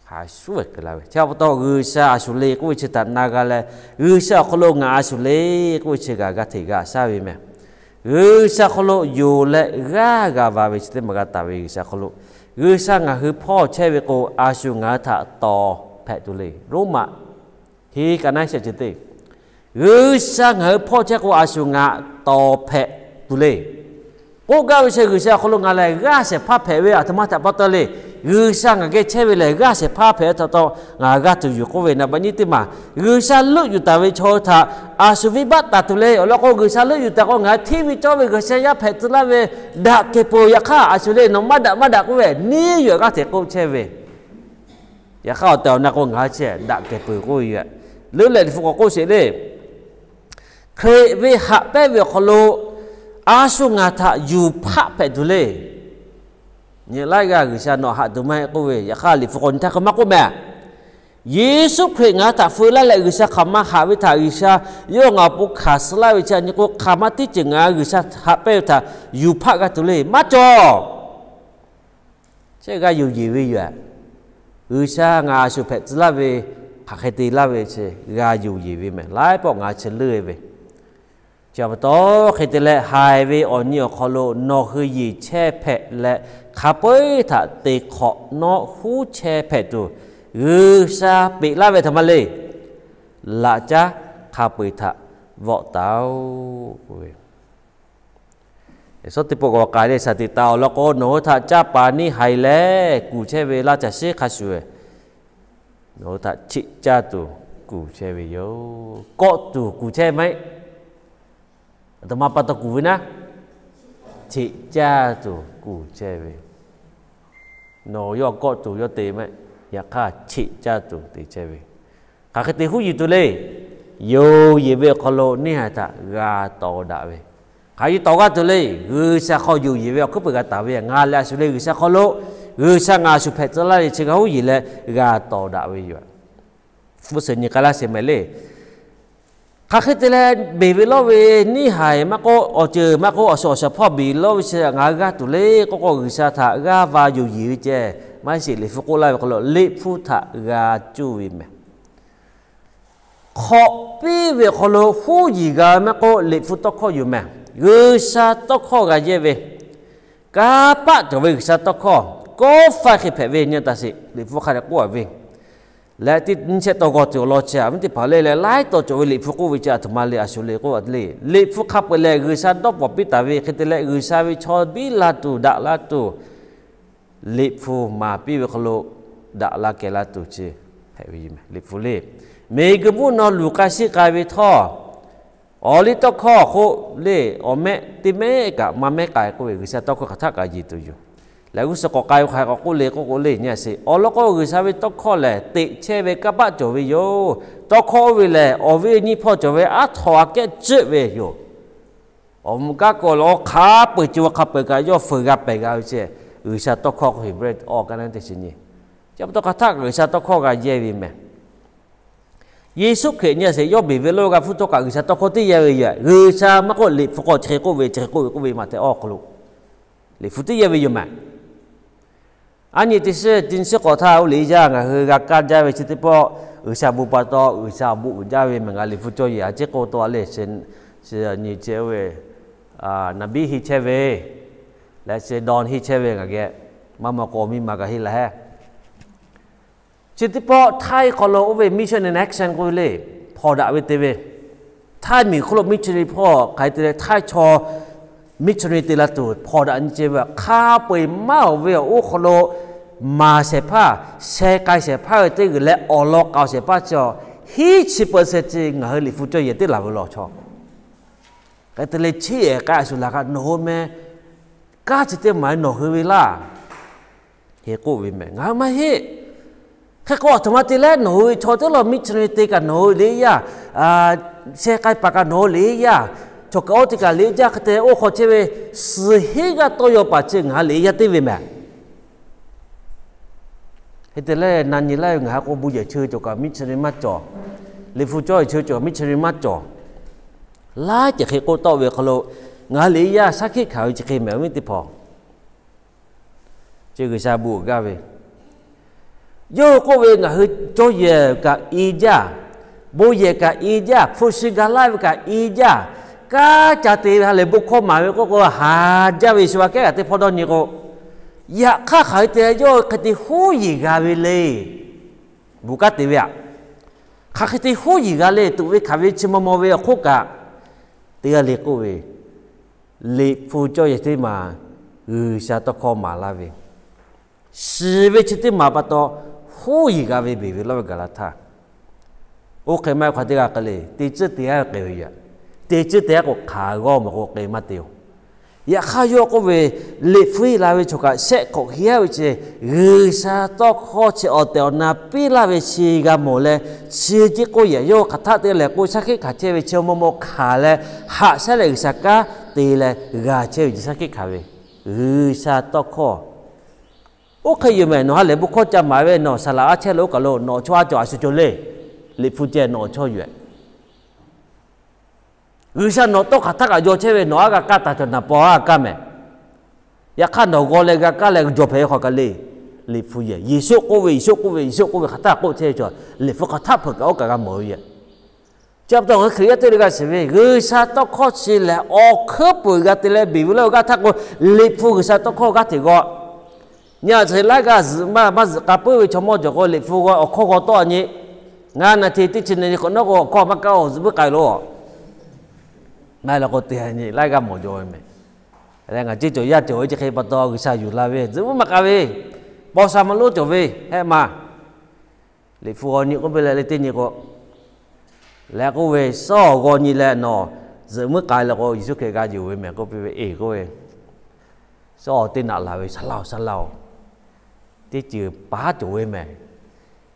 Hk'a shuˉ ve hk'e la ve. Chi pa taw G'uiˬsha a shu le k'oˆ ve chi htaꞈ na g'a leh, G'uiˬsha awˬ hk'aw lo ngaˬ a shu le k'oˆ ve chi kaꞈ g'a hteꞈ g'a shaˉ ve mehˬ. G'uiˬsha hk'aw lo yonˍ leh g'aˇ g'a va ve chi teˇ maˬ g'a taˍ ve G'uiˬsha hk'aw lo, G'uiˬsha ngaˬ hui hpawˇ chehˇ ve k'o, a shu ngaˬ hui htaꞈ tawˍ hpehꞈ tuˬ le. Roˉmaꞈ hiˉ ka naˉ shehˆ chi teˇ G'uiˬsha ngaˬ hui hpawˇ chehˇ k'o, a shu ngaˬ tawˍ hpehꞈ tuˬ le. K'oˆ gaˇ ve chi G'uiˬsha awˬ hk'aw lo ngaˬ lehˬ g'aˇ shehˍ hpaˇ hpehꞈ ve aˬ htoꞈ ma htaꞈ pa taw le. G'uiˬsha ngaˬ geh chehˇ ve lehˬ g'aˇ shehˍ hpaˇ hpehꞈ htaꞈ taw ngaˬ g'a tuˬ yuˬ k'oˆ ve naˍ baꞈ nyiˇ teˇ maˬ, G'uiˬsha leuˆ yuˬ taˍ ve chaw hui htaꞈ a shu venˇbaˆ taˍ tuˬ le. Awˬ lawn k'o, G'uiˬsha leuˆ yuˬ taˍ k'o, ngaˬ hui hteˇ ve cawˇ ve G'uiˬsha yaˇ hpehꞈ tcuh laˇ ve daꞈ kehˬ peuˬ. Yaꞈ hk'aˇ a shu le nawˬ maˇ daꞈ maˇ daꞈ k'oˆ ve neˇ yuˬ g'aˇ hteꞈ k'oˆ chehˇ ve. Yaꞈ hk'aˇ awˬ tehˬ awˬ na k'o ngaˬ hui chi daꞈ kehˬ peuˬ k'oˆ ve yoˬ. Leuˉ leh Liꞈ hpu k'awꞈ k'oˆ sheˍ le. Hkriꞈ ve haꞈ pehnˇ ve awˬ hk'aw lo a shu ngaˬ htaꞈ yuˬ hpaˆ hpehꞈ tuˬ le. Nyi laiˉ g'aˇ G'uiˬsha nawˬ haꞈ tuˬ maˇ heˆ k'oˆ ve, yaꞈ hk'aˇ Liꞈ hpu k'awꞈ nyi htaˇ hk'e maˇ k'oˆ mehˍ. Yeˍsuˆ Hkriꞈ ngaˬ hui htaꞈ feu laˇ leh G'uiˬsha hk'aˬ ma haꞈ ve htaꞈ G'uiˬsha yawˇ ngaˬ awˬ pon hkanˍ suh laˇ ve chi a nyi k'o, hk'aˬ ma teˇ ceuˬ ngaˬ hui G'uiˬsha haꞈ pehnˇ ve htaꞈ yuˬ hpaˆ g'a tuˬ le. Maˇ cawˬ. Chi g'a yonˍ yeˬ ve yoˬ. G'uiˬsha ngaˬ a shu hpehꞈ tcuh laˇ ve, hk'aˬ hk'e te laˇ ve chi g'a yonˍ yeˬ ve mehˬ. Laiˉ pawˆ ngaˬ chi leuˆ e ve. Chi pa taw hk'e te leh, haiˬ ve awˬ nyi awˬ hk'aw lo nawˬ hui yeˬ chehˇ hpehꞈ leh, hk'a peu-eˬ htaꞈ te hk'awꞈ nawˉ huˉ chehˇ hpehꞈ tuˬ, G'uiˬsha peꞈ laˇ ve htaꞈ ma le, laꞈ caˉ hk'a peu-eˬ htaꞈ vawˆ taˍ-oꞈ k'oˆ ve. Suhˉ teˇ pawˆ g'aw k'ai leh, shaˍ tiꞈ taˍ awˬ lawn k'o, nawˬ hui htaꞈ caˇ paˍ neˇ haiˬ lehˬ kuˬ chehˇ ve laˇ caˬ sheˉ hk'a shuˍ, nawˬ hui htaꞈ cheꞈ caˇ tuˬ kuˬ chehˇ ve yoˬ. Kawˆ tuˬ kuˬ chehˇ maˇ heˆ. Aˬ htoꞈ ma pa taw kuˬ ve naˉ, cheꞈ caˇ tuˬ kuˬ chehˇ ve. Nawˬ yawˇ kawˆ tuˬ yawˇ te maˇ heˆ. Yaꞈ hk'aˇ cheꞈ caˇ tuˬ te chehˇ ve. Hk'aˬ hk'e te huˉ yiˍ tuˬ le. Yonˍ yeˬ ve awˬ hk'aw lo neˇ haiˬ htaꞈ g'a tawˍ daꞈ ve. Hk'aˬ hk'e tawˍ g'aˇ tuˬ le. G'uiˬsha hk'aw yonˍ yeˬ ve awˬ hkuiˉ peuˬ g'a taˍ ve, ngaˬ lehˬ a shu le G'uiˬsha hk'aw lo, G'uiˬsha ngaˬ a shu hpehꞈ tcuh laˇ ve chi g'a huˉ yeˬ leh g'a tawˍ daꞈ ve yoˬ. G'uˇ suhˍ nyi k'ai laˇ sheˍ mehˍ le. Hk'aˬ hk'e te leh beˬ ve lawˇ ve neˇ haiˬ maˇ k'oˆ, awˬ ceuˬ maˇ k'oˆ, awˬ suhˍ awˬ shaˍ hpawˇ beˬ lawˇ ve chi ngaˬ hui g'aˇ tuˬ le k'oˆ k'o, G'uiˬsha htaꞈ g'aˇ va yonˍ yeˬ ve ceh maˇ heˆ sheˍ. Liꞈ hpu k'oˆ laˇ ve hk'aw lo, Liꞈ hpu htaꞈ g'a cuˇ ve mehˍ. Hk'awꞈ piˇ ve awˬ hk'aw lo huˉ yiˍ g'a ve maˇ k'oˆ, Liꞈ hpu tawˇ hkawˇ yoˬ mehˍ. G'uiˬsha tawˇ hkawˇ g'a yehˇ ve, kanˇ paˆ cawˬ ve G'uiˬsha tawˇ hkawˇ, kawˆ faiˇ hk'e hpehꞈ ve nyi taˍ sheˍ. Liꞈ hpu hk'a dehꞈ k'oˆ a ve leh, teˇ nyi shehˆ tawˇ g'aw tuˬ awˬ lawn chi a viˉ teˇ hpaˍ le leh, laiˉ taw cawˬ ve Liꞈ hpu k'oˆ ve chi aˬ htoꞈ ma le, a shu le k'oˆ le. Liꞈ hpu hk'a peu-eˬ lehˬ, G'uiˬsha dawˇ pawˍ piˇ taˍ ve hk'e te leh, G'uiˬsha ve chaw biˇ la tuˬ, daꞈ la tuˬ, Liꞈ hpu maˍ piˇ ve hk'aw lo daꞈ la kehˬ la tuˬ chi hpehꞈ ve yoˬ mehˍ. Liꞈ hpu le, miˬguiˬ mvuhˇ naw luˬ k'ai shiˉ k'ai ve htawˇ, awˬ liˇ tawˇ hkawˇ hk'oˆ le, awˬ mehˆ teˇ mehˆ kaꞈ maˇ mehˉ k'ai k'oˆ ve, G'uiˬsha tawˇ hkawˇ hk'aˬ htaˆ kaꞈ yeˬ tuˬ yoˬ. Leh g'uˇ suhˍ k'awꞈ k'ai ve hk'aˬ hk'e k'awꞈ k'oˆ le k'oˆ k'o le nyi a sheˍ. Awˬ lawn k'o, G'uiˬsha ve tawˇ hkawˇ lehˬ teꞈ chehˇ ve kanˇ paˆ cawˬ ve yoˬ. Tawˇ hkawˇ oˇ ve lehˬ, awˬ viˉ awˬ nyi hpawˇ cawˬ ve aˉ htaw aꞈ kehˉ ceuˆ ve yoˬ. Awˬ mvuhˇ kaˉ k'o, awˬ hk'a peu-eˬ ceuˬ hk'a peu-eˬ kaꞈ yawˇ feuˍ g'a pehˬ g'a ve chi, G'uiˬsha tawˇ hkawˇ k'oˆ ve, awˬ ka naˉ teˇ chi nyi. Chi pa taw hk'aˬ htaˆ kaꞈ G'uiˬsha tawˇ hkawˇ g'a yehˇ ve mehˍ. Yeˍsuˆ Hkriꞈ nyi a sheˍ, yawˇ beˬ ve lawˇ g'a hpuˇ htawˇ kaꞈ G'uiˬsha tawˇ hkawˇ teˇ yehˇ ve yoˬ. G'uiˬsha maˇ k'oˆ, Liꞈ hpu k'o chi hk'e k'oˆ ve, chi hk'e k'oˆ ve k'oˆ ve maˇ te awˬ hk'aw lo, Liꞈ hpu teˇ yehˇ ve yoˬ mehˍ. Aˉ nyi teˇ shiˉ, teˇ shiˉ k'awꞈ htaˇ, oˇ liꞈ yaˇ ngaˬ hui g'a kaˇ jaˇ ve chi teˇ pawˆ, G'uiˬsha bon pa taw G'uiˬsha awˬ bon uiˍ jaˇ ve mehˍ. Ngaˬ Liꞈ hpu cawˇ yehˬ a ciˉ k'oˆ taw a le, nyi chehˇ ve, naˍ biˉ henˇ chehˇ ve, leh chi dawˇ henˇ chehˇ ve ngaˬ geh, maˇ maw k'o miˇ ma kaꞈ henˇ la heˉ. Chi teˇ pawˆ Htaiˇ hk'aw lo oˇ ve Mission in Action k'oˆ ve le, hpawnˬ daꞈ ve te ve, Htaiˇ miˬ hk'oˆ lo missionary hpawˇ hk'aˬ hk'e te leh Htaiˇ chaw missionary te la tuˬ hpawnˬ daꞈ nyi ceh ve, hk'a peu-eˬ maˇ oˬ ve awˬ oˇ hk'aw lo maˍ shehˍ hpaˇ, sheh k'ai shehˍ hpaˇ ve teˇ g'uiˬ leh awˬ lawn k'aoˍ shehˍ hpaˇ chi, hiˉ chi peuˬ sheh chi ngaˬ hui Liꞈ hpu cawˇ yehˬ teˇ laˬ ve law chaw. Hk'e te leh cheˇ ehˍ k'ai a shuˍ laˬ kaꞈ nawˬ hui meh, kanˉ chi teˇ maˬ nawˬ hui ve laˇ. Hk'e k'oˆ ve mehˍ, ngaˬ hui maˇ heˆ. Hk'e k'o aˬ htoꞈ ma te leh nawˬ hui ve chaw teˇ lawn missionary te kaꞈ nawˬ hui liꞈ yaˇ, sheh k'ai paˍ kaꞈ nawˬ hui liꞈ yaˇ, chaw kaꞈ oˇ te kaꞈ liꞈ yaˇ hk'e te oˇ hk'aw chehˇ ve, suhˍ heˆ g'aˇ tawˇ yaw paˍ chi ngaˬ hui liꞈ yaˇ teˇ ve mehˍ. Hk'e te leh na nyi laˇ ve ngaˬ hui k'o bon yehˬ cheu cawˬ kaꞈ missionary maˇ cawˬ. Liꞈ hpu cawˇ yehˬ cheu cawˬ missionary maˇ cawˬ. Laiˉ ceuˬ hk'e k'oˆ tawˆ ve hk'aw lo, ngaˬ hui liꞈ yaˇ shaˉ hkiˆ hkanˍ ve chi hk'e mehˍ ve miˇ teˇ hpaˍ, chi G'uiˬsha bon uiˍ gaˇ ve, yawˇ hui k'oˆ ve, ngaˬ hui cawˇ yehˬ kaꞈ i jaˇ, bon yehˬ kaꞈ i jaˇ, hpu shi ga laˇ ve kaꞈ i jaˇ, kanˉ ca te ve ha lehˬ bon hkawˇ maˍ ve k'oˆ k'o haˍ jaˇ ve, Yeˍsuˆ aꞈ kehˉ kaꞈ teˇ hpawˇ dawˇ nyi k'o, yaꞈ hk'aˇ hk'aˬ hk'e te yawˇ hui hk'e te huˉ yiˍ g'a ve le. Bon kanˉ te ve aꞈ, hk'aˬ hk'e te huˉ yiˍ g'a le. Tuꞈ ve hkanˍ ve chi maw maw ve awˬ hk'oˆ kaꞈ, teˇ g'aˇ le k'oˆ ve, Liꞈ hpu cawˇ yehˬ teˇ maˬ G'uiˬsha tawˇ hkawˇ maˍ laˇ ve, shiˍ ve chi teˇ maˬ pa taw huˉ yiˍ g'a ve beˬ ve lawˇ ve gaˬ la htaˇ, oˇ hk'e maˇ heˆ hk'a teˇ g'aˇ hk'e le, te tcuhˇ te aˉ k'ai ve yoˬ. Te tcuhˇ te aˉ k'o hk'aˬ g'awˇ mawˬ k'o k'ai maˇ te-oˬ. Yaꞈ hk'aˇ yawˇ k'oˆ ve, Liꞈ hpu heˆ la ve chaw kaꞈ shehˆ hk'awꞈ hiˉ aˉ ve chi, G'uiˬsha tawˇ hkawˇ chi awˬ tehˬ awˬ na piˇ laˇ ve chi g'a mawˬ leh, chi tiˉ k'oˆ yehˬ yawˇ hk'aˬ htaˆ te lehˬ k'o shaˉ hkiˆ hkanˍ chehˇ ve chi maw maw hkanˍ leh, haꞈ shaˉ leh G'uiˬsha kanˉ te leh g'a chehˇ ve chi shaˉ hkiˆ hkanˍ ve G'uiˬsha tawˇ hkawˇ. Oˇ hk'e yoˬ mehˍ. Nawˬ ha lehˬ bon hkawˇ ca maˍ ve, nawˬ saˍ laꞈ aˉ chehˇ lo oˇ kaˬ lo nawˬ chaw a cawˬ a shu cawˬ le. Liꞈ hpu ceh nawˬ chaw yoˬ. G'uiˬsha nawˬ tawˇ hk'aˬ htaˆ kaꞈ yaw chehˇ ve, nawˬ aˉ g'a kaˇ taˍ cawˬ naˍ paw aˉ g'a kaˇ mehˍ. Yaꞈ hk'aˇ nawˬ g'aw leh g'a kaˇ leh jawˬ hpehꞈ ve hk'aw kaꞈ le. Liꞈ hpu yehˬ Yeˍsuˆ k'oˆ ve, Yeˍsuˆ k'oˆ ve, Yeˍsuˆ k'oˆ ve hk'aˬ htaˆ k'oˆ chehˇ ve chaw, Liꞈ hpu hk'aˬ htaˆ hpeuꞈ kaꞈ oˇ kaꞈ g'a mawˬ ve yoˬ. Chi pa taw ngaˬ hui Hkriꞈ yaˇ teˇ g'aˇ g'a shiˍ ve, G'uiˬsha tawˇ hkawˇ chi lehˬ awˬ hkuiˉ peuˬ g'a te leh beˬ ve lawˇ g'aˇ htaˇ k'o, Liꞈ hpu G'uiˬsha tawˇ hkawˇ g'aˇ hteꞈ g'aw. Nyi a chi laiˉ g'aˇ zuhꞈ maˇ maˇ zuhꞈ k'a puiˉ ve chaw mawˇ jawˬ k'o, Liꞈ hpu g'aw awˬ hkawˇ g'aw tawˆ nyi, ngaˬ naˬ hteꞈ teˇ chi nyi k'awꞈ nawˉ k'o, awˬ hkawˇ maˇ kaˇ-oˬ, zuhꞈ muiˉ k'ai loˬ. Maˇ heˆ la k'o, teˇ nyi laiˉ g'aˇ mawˬ jaw ve mehˬ. Leh ngaˬ ceˇ cawˬ yaˇ cawˬ ve chi hk'e pa taw, G'uiˬsha yuˬ la ve zuhꞈ muiˉ maˇ k'a ve, paw sha maˇ lonˉ cawˬ ve hehˆ ma. Liꞈ hpu g'aw nyi k'oˆ piˇ leh, leh teˇ nyi k'o, leh k'oˆ ve, Sawˉ awˬ g'aw nyi leh nawˬ zuhꞈ muiˉ k'ai leh k'o, Yeˍsuˆ Hkriꞈ g'a yonˍ ve mehˬ k'oˆ piˇ ve, eˬ k'oˆ ve, Sawˉ awˬ teˇ naꞈ laˬ ve, Saˍ laˇ-oˬ, saˍ laˇ-oˬ, teˇ ceuˬ paˉ cawˬ ve mehˬ.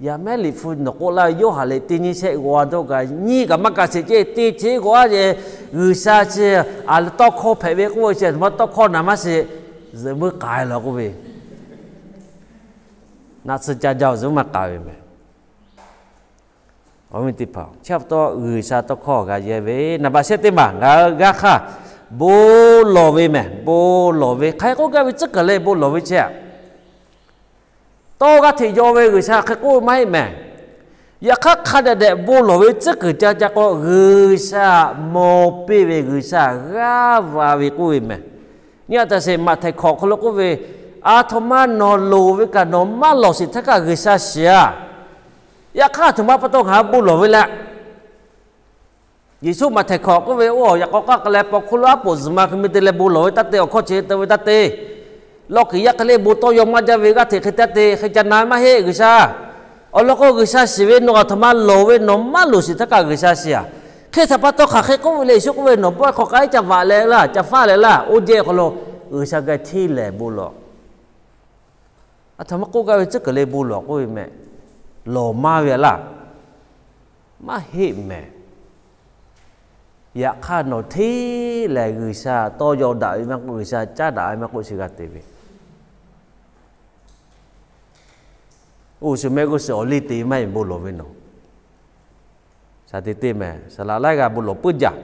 Yaꞈ mehˉ Liꞈ hpu nawˬ k'oˆ laˇ ve Yoˇhanˬ leh teˇ nyi shehˆ g'aw a dawˇ kaꞈ nyiˇ kaꞈ maˇ ka sheˍ ceˇ, teˇ chi g'aw a ce, G'uiˬsha chi a le tawˇ hkawˇ hpehꞈ ve k'oˆ ve chi, a htoꞈ ma tawˇ hkawˇ naˍ maˇ sheˍ, zuhꞈ muiˉ k'ai laˬ k'oˆ ve, naˆ tsuhˇ caˇ jaˇ-oˬ, zuhꞈ muiˉ maˇ k'ai ve mehˬ. Awˬ viˉ teˇ hpaˍ, chi pa taw G'uiˬsha tawˇ hkawˇ g'a yehˇ ve naˍ baꞈ shehˆ teˇ maˬ ngaˬ hui g'a hk'aˇ bon lawˬ ve mehˬ. Bon lawˬ ve hk'aˬ hk'e k'oˆ gaˇ ve tcuhˉ kuiˬ leh bon lawˬ ve chehˇ. Tawˇ g'aˇ hteꞈ yaw ve G'uiˬsha hk'e k'oˆ ve maˇ heˆ mehˬ. Yaꞈ hk'aˇ hk'a dehꞈ dehꞈ bon lawˬ ve tcuhˉ kuiˬ ca ca k'o, G'uiˬsha maw piˇ ve, G'uiˬsha g'aˇ va ve k'oˆ ve mehˬ. Nyi a taꞈ sheˍ, Maꞈhtehˍ hkawꞈ hk'aw lo k'oˆ ve, A htoꞈ ma nawˬ loˍ ve kaꞈ nawˬ maˇ lawˬ sheˍ htaˇ kaꞈ G'uiˬsha shiˍ a. Yaꞈ hk'aˇ a htoꞈ ma pa taw ngaˬ hui bon lawˬ ve leh, Yeˍsuˆ Maꞈhtehˍ hkawꞈ k'oˆ ve, Oˇ, yaꞈ k'aw k'aˉ k'ai leh paw hkuˇ lonˉ aˉ poꞈ zuhˬ ma hk'e mi te leh bon lawˬ ve taˇ te, awˬ hkawˇ chi te ve taˇ te. Lawˇ kiˬ yaˇ hk'e le bon tawˇ yaw maˇ jaˇ ve g'aˇ hteꞈ hk'e taˇ te, hk'e ca na maˇ heˆ G'uiˬsha. Awˬ lawn k'o G'uiˬsha shiˍ ve, nawˬ a htoꞈ ma lawˬ ve nawˬ maˇ loˍ sheˍ htaˇ kaꞈ G'uiˬsha shiˍ a. Hk'e htaꞈ pa taw hk'aˬ hk'e k'oˆ ve le, Yeˍsuˆ k'oˆ ve, Nawˬ bawehˇ hk'aw k'ai ca vaꞈ leh laˇ, ca faˉ leh laˇ, oˇ jehˇ hk'aw lo G'uiˬsha g'a hteˇ lehˬ bon lawˬ. A htoꞈ ma k'oˆ gaˇ ve tcuhˉ kuiˬ le bon lawˬ k'oˆ ve mehˬ. Lawˬ maˇ ve a laˇ. Maˇ heˆ mehˬ. Yaꞈ hk'aˇ nawˬ hteˇ lehˬ G'uiˬsha tawˇ yaw daꞈ ve maˇ k'oˆ, G'uiˬsha caˉ daꞈ ve maˇ k'oˆ, chi g'a te ve. Oˇ shu mehˆ g'uˇ suhˍ awˬ liˇ te ve maˇ heˆ, bon lawˬ ve nawˬ. Shaˍ te te mehˬ, saˍ laꞈ laiˉ g'a bon lawˬ puiˉ jaˇ.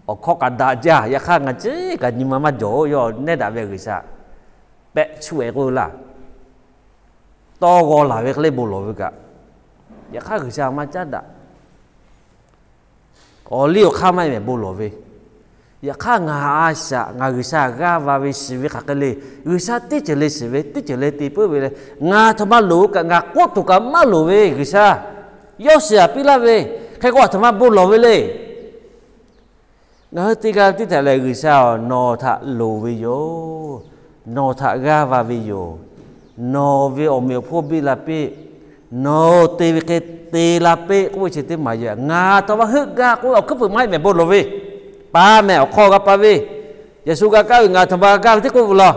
Awˬ hkawˇ kaꞈ daꞈ jaˇ, yaꞈ hk'aˇ ngaˬ ceˇ kaꞈ nyi ma maˇ jawˬ-oˬ, yawˇ nehˉ daꞈ ve G'uiˬsha pehˆ chuˆ-e k'oˆ laˇ. Tawˇ g'aw laˬ ve hk'e le bon lawˬ ve kaꞈ, yaꞈ hk'aˇ G'uiˬsha maˇ caˉ daꞈ. Awˬ liˇ awˬ hk'aˇ maˇ heˆ mehˬ bon lawˬ ve. Yaꞈ hk'aˇ ngaˬ a shaꞈ ngaˬ G'uiˬsha g'aˇ va ve shiˍ ve hk'aˬ hk'e le, G'uiˬsha teˇ ceuˬ le shiˍ ve, teˇ ceuˬ le te puiˉ ve le. Ngaˬ a htoꞈ ma loˍ kaꞈ ngaˬ k'oˆ tuˬ kaꞈ maˇ loˍ ve G'uiˬsha yawˇ shiˍ a piˇ laˇ ve, hk'e k'o a htoꞈ ma bon lawˬ ve le. Ngaˬ hui te g'a ve teˇ htaꞈ lehˬ, G'uiˬsha-oˬ, nawˬ htaꞈ loˍ ve yoˬ. Nawˬ htaꞈ g'aˇ va ve yoˬ. Nawˬ ve awˬ meꞈ awˬ hponˇ biˇ la piˇ. Nawˬ te ve hk'e te la piˇ k'oˆ ve chi teˇ maˬ yoˬ. Ngaˬ a htoꞈ ma heuˆ gaˇ k'oˆ ve awˬ hkuiˉ puiˍ maˇ heˆ mehˬ bon lawˬ ve. Paˍ mehˬ, awˬ hk'aw g'a paˍ ve, Yeˍsuˆ g'a kaˇ ve, ngaˬ a htoꞈ ma g'a gaˇ ve teˇ k'oˆ ve law.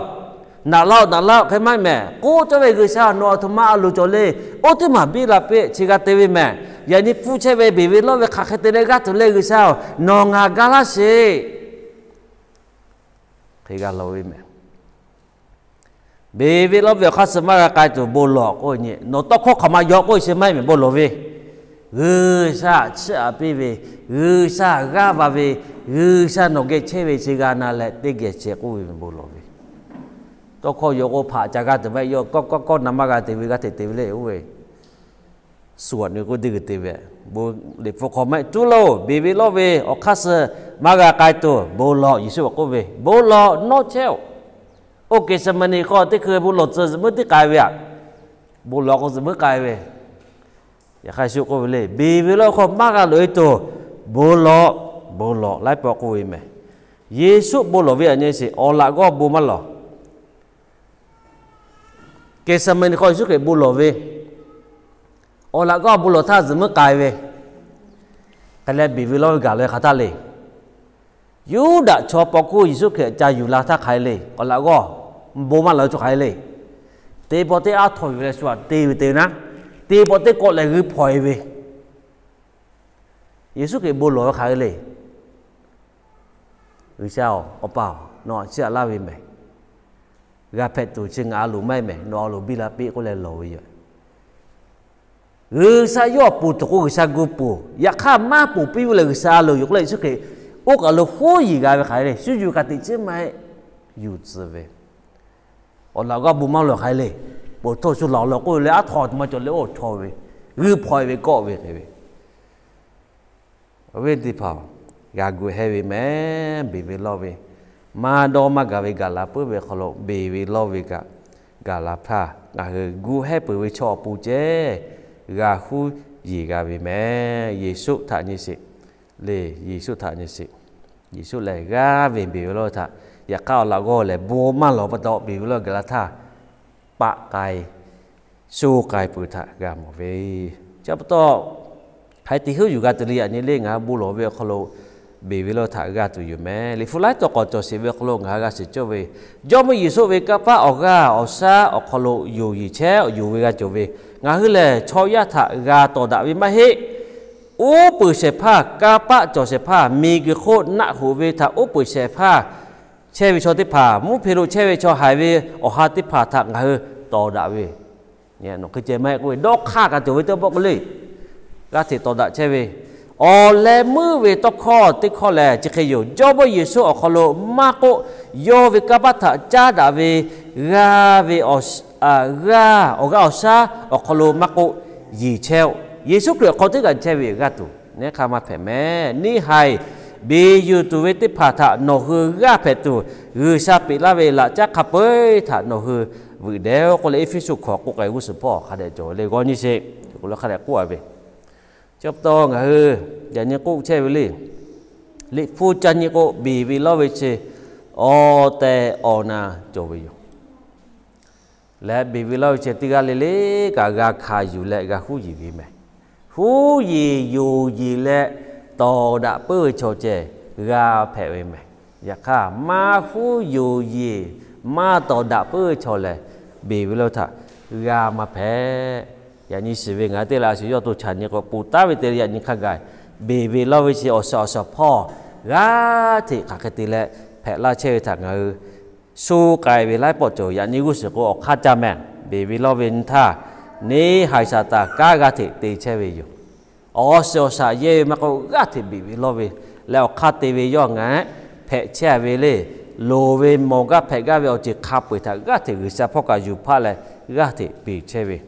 Naꞈ laˇ-oˆ, naꞈ laˇ-oˆ hk'e maˇ heˆ mehˬ. K'oˆ cawˇ ve G'uiˬsha nawˬ a htoꞈ ma a loˍ cawˬ le. Oˇ teˇ maˬ biˇ la piˇ chi g'a te ve mehˬ. Yaꞈ nyi pfuhˇ chehˇ ve beˬ ve lawˇ ve hk'aˬ hk'e te leh g'aˇ tuˬ le G'uiˬsha-oˬ, nawˬ ngaˬ ga laˇ sheˍ. Hk'e g'a lawˬ ve mehˬ. Beˬ ve lawˇ ve awˬ hk'aˇ suh maˇ g'a k'ai tuˬ bon lawˬ k'oˆ ve nyi, nawˬ tawˇ hkawˇ hk'aˬ ma yaw k'oˆ ve chi maˇ heˆ mehˬ bon lawˬ ve. G'uiˬsha chiˇ aꞈ piˇ ve, G'uiˬsha g'aˇ va ve, G'uiˬsha nawˬ geh chehˇ ve chi g'a na leh teˇ geh chehˇ k'oˆ ve mehˬ bon lawˬ ve. Tawˇ hkawˇ yaw k'o hpaꞈ ca g'a tuˬ maˇ heˆ, yawˇ kawˆ kawˆ kawˆ na maˇ g'a te ve g'aˇ hteꞈ te ve le oˇ ve. Suh a nyi k'o deˇ g'uiˬ te ve, bon Liꞈ hpu hk'aw maˇ heˆ, cuˇ laˇ-oˬ, beˬ ve lawˇ ve awˬ hk'aˇ suh maˇ g'a k'ai tuˬ bon lawˬ. Yeˍsuˆ k'oˆ ve, Bon lawˬ, nawˇ chehˇ-oˬ. Oˇ Geˍseˍmaˍneˍ hk'aw teˇ hkui bon lawˬ tcuh zuhꞈ muiˉ tiˉ k'ai ve aꞈ. Bon lawˬ k'o zuhꞈ muiˉ k'ai ve. Yaꞈ hk'aˇ Yeˍsuˆ k'oˆ ve le, Beˬ ve lawˇ hk'aw maˇ g'a loꞈ-e tuˬ bon lawˬ, bon lawˬ laiˉ pawˆ k'oˆ ve mehˬ. Yeˍsuˆ bon lawˬ ve aꞈ nyi sheˍ, awˬ laꞈ g'awˇ bon maˇ lawˬ. Geˍseˍmaˍneˍ hk'aw Yeˍsuˆ Hkriꞈ bon lawˬ ve, awˬ laꞈ g'awˇ bon lawˬ htaˇ zuhꞈ muiˉ k'ai ve, hk'e leh beˬ ve lawˇ ve gaˬ leh hk'aˬ htaˇ le. Yuˇdaꞈ chaw paw hkuˇ Yeˍsuˆ Hkriꞈ ca yuˬ la htaˇ hk'aˬ hk'e le, awˬ laꞈ g'awˇ bon maˇ lawˬ ve chaw hk'aˬ hk'e le. Teˇ pawˆ teˇ aˉ htaw yuˬ leh shu aꞈ te ve te ve naˉ, teˇ pawˆ teˇ kawˆ leh g'uiˇ hpawnˬ e ve. Yeˍsuˆ Hkriꞈ bon lawˬ ve hk'aˬ hk'e le. G'uiˬsha-oˬ, Awˬ pa-oˬ, nawˬ aꞈ chiˇ aꞈ laˇ ve mehˬ. G'a hpehꞈ tuˬ chi ngaˬ a loˍ maˇ heˆ mehˬ, nawˬ a loˍ biˇ la piˇ k'oˆ leh lawˬ ve yoˬ. G'uiˬsha yawˇ ponˬ tuˬ k'o G'uiˬsha gu ponˬ, yaꞈ hk'aˇ maˇ ponˬ piˇ ve lehˬ G'uiˬsha a loˍ yoˬ k'oˆ leh Yeˍsuˆ Hkriꞈ oˇ kaˬ lo hoˉ yiˍ g'a ve hk'aˬ hk'e le, shu yuˬ kaꞈ teꞈ chiˉ maˇ heˆ, yuˬ tcuh ve. Awˬ laꞈ g'awˇ bon maˇ lawˬ hk'aˬ hk'e le, ponˬ htawˇ shu laˬ lawˬ k'oˆ ve leh aˉ htaw tuˬ ma cawˬ leh oˇ chaw ve, g'uiˇ hpawnˬ e ve kawˆ ve hk'e ve. Awˬ viˉ teˇ hpaˍ, g'a gu hehˇ ve mehˬ, beˬ ve lawˇ ve, maˇ dawˇ maˇ gaˬ ve gaˬ la puiˉ ve hk'aw lo beˬ ve lawˇ ve kaꞈ, g'a la htaˇ, ngaˬ hui gu hehˉ peuˬ ve chaw awˬ pon ceh g'a huˉ yeˬ g'a ve mehˍ. Yeˍsuˆ htaꞈ nyi sheˍ le. Yeˍsuˆ htaꞈ nyi sheˍ. Yeˍsuˆ lehˬ g'aˇ ve beˬ ve lawˇ htaꞈ, yaꞈ hk'aˇ awˬ laꞈ g'awˇ lehˬ bon maˇ lawˬ pa taw beˬ ve lawˇ gaˬ la htaˇ, paˆ k'ai, sho k'ai peuˬ htaꞈ g'a mawˬ ve. Chi pa taw, hk'aˬ hk'e te huˉ yuˬ g'a tuˬ le. Yaꞈ nyi le ngaˬ hui bon lawˬ ve awˬ hk'aw lo beˬ ve lawˇ htaꞈ g'a tuˬ yoˬ mehˍ. Liꞈ hpu laiˉ tawˍ k'awꞈ cawˬ sheˍ ve awˬ hk'aw lo ngaˬ hui g'a shiˍ cawˇ ve, Jawˇmawˇ Yeˍsuˆ ve kanˇ paˆ awˬ g'aˇ awˬ shaˉ awˬ hk'aw lo yonˍ yeˬ chehˇ awˬ yonˍ ve g'a cawˬ ve, ngaˬ hui lehˬ chaw yaˇ htaꞈ g'a tawˍ daꞈ ve maˇ heˆ. Uˉ peunˍ shehˍ hpaˇ, kanˇ paˆ cawˬ shehˍ hpaˇ, miˬguiˬ hk'oˆ naˆ hoꞈ ve htaꞈ uˉ peunˍ shehˍ hpaˇ chehˇ ve chaw teˇ hpaˍ, mvuhˇ hpe lo chehˇ ve chaw haiˬ ve awˬ ha teˇ hpaˍ htaꞈ ngaˬ hui tawˍ daꞈ ve, nawˬ hk'e ceh maˇ heˆ k'oˆ ve, dawˇ hk'aˇ kaꞈ cawˬ ve teˇ pawˆ k'o le, g'aˇ hteꞈ tawˍ daꞈ chehˇ ve, awˬ leh meuˇ ve tawˇ hkawˇ teˇ hkawˇ lehˬ chi hk'e yoˬ. Jawˇmawˇ Yeˍsuˆ awˬ hk'aw lo maˇ k'oˆ, yawˇ ve kanˇ paˆ htaꞈ caˉ daꞈ ve g'aˇ ve awˬ g'aˇ awˬ shaˉ awˬ hk'aw lo maˇ k'oˆ, yeˬ chehˇ-oˆ. Yeˍsuˆ Hkriꞈ awˬ hk'aw teˇ g'aˇ chehˇ ve g'aˇ tuˬ neˇ hk'aˇ maˇ hpehꞈ mehˍ. Neˇ haiˬ beˬ yuˬ tuˬ ve teˇ hpaˍ htaꞈ nawˬ hui g'aˇ hpehꞈ tuˬ, G'uiˬsha peꞈ laˇ ve laꞈ caˉ hk'a peu-eˬ htaꞈ nawˬ hui veuꞈ deh-oˆ k'oˆ leh, Eˇfeˇsuꞈ hkawꞈ k'oˆ k'ai g'uˇ suhˍ hpawˇ hk'a dehꞈ cawˬ ve le. G'awˇ nyi sheˍ, k'oˆ leh hk'a dehꞈ k'oˆ a ve. Chi pa taw ngaˬ hui yaꞈ nyi k'oˆ chehˇ ve le, Liꞈ hpu ca nyi k'o, beˬ ve lawˇ ve chi awˬ tehˬ awˬ na cawˬ ve yoˬ. Leh beˬ ve lawˇ ve chi teˇ g'aˇ le le kaꞈ g'a hkanˍ yuˬ leh g'a huˉ yeˬ ve mehˍ. Huˉ yeˬ yonˍ yeˬ leh tawˍ daꞈ puiˉ ve chaw ceh g'a hpehꞈ ve mehˍ. Yaꞈ hk'aˇ, maˇ huˉ yonˍ yeˬ maˇ tawˍ daꞈ puiˉ ve chaw lehˬ, beˬ ve lawˇ htaꞈ g'a maˇ hpehꞈ. Yaꞈ nyi shiˍ ve ngaˬ hui teˇ laꞈ shiˍ yawˇ to chaꞈ nyi k'o, ponˬ taˉ ve te leh yaꞈ nyi hk'a gaˬ beˬ ve lawˇ ve chi awˬ shaˍ awˬ shaˍ hpawˇ g'aˇ hteꞈ hk'aˬ hk'e te leh hpehꞈ laˇ chehˇ ve htaꞈ ngaˬ hui sho k'ai ve laiˉ pawˆ cawˬ. Yaꞈ nyi g'uˇ suhˍ k'o, awˬ hk'aˇ ca mehˍ. Beˬ ve lawˇ ve nyi htaˇ, neˇ haiˬ Saˍtanˍ kanˉ g'aˇ hteꞈ te chehˇ ve yoˬ. Awˬ shiˍ awˬ shaˍ yehˇ ve maˇ k'oˆ, g'aˇ hteꞈ beˬ ve lawˇ ve leh awˬ hk'aˇ te ve yawˇ ngaˬ hpehꞈ chehˇ ve le. Loˍ ve mawˬ gaˇ hpehꞈ gaˇ ve awˬ ceuˬ hk'a peu-eˬ htaꞈ g'aˇ hteꞈ G'uiˬsha hpawˇ kaꞈ yuˬ hpaˆ leh g'aˇ hteꞈ beˬ chehˇ ve.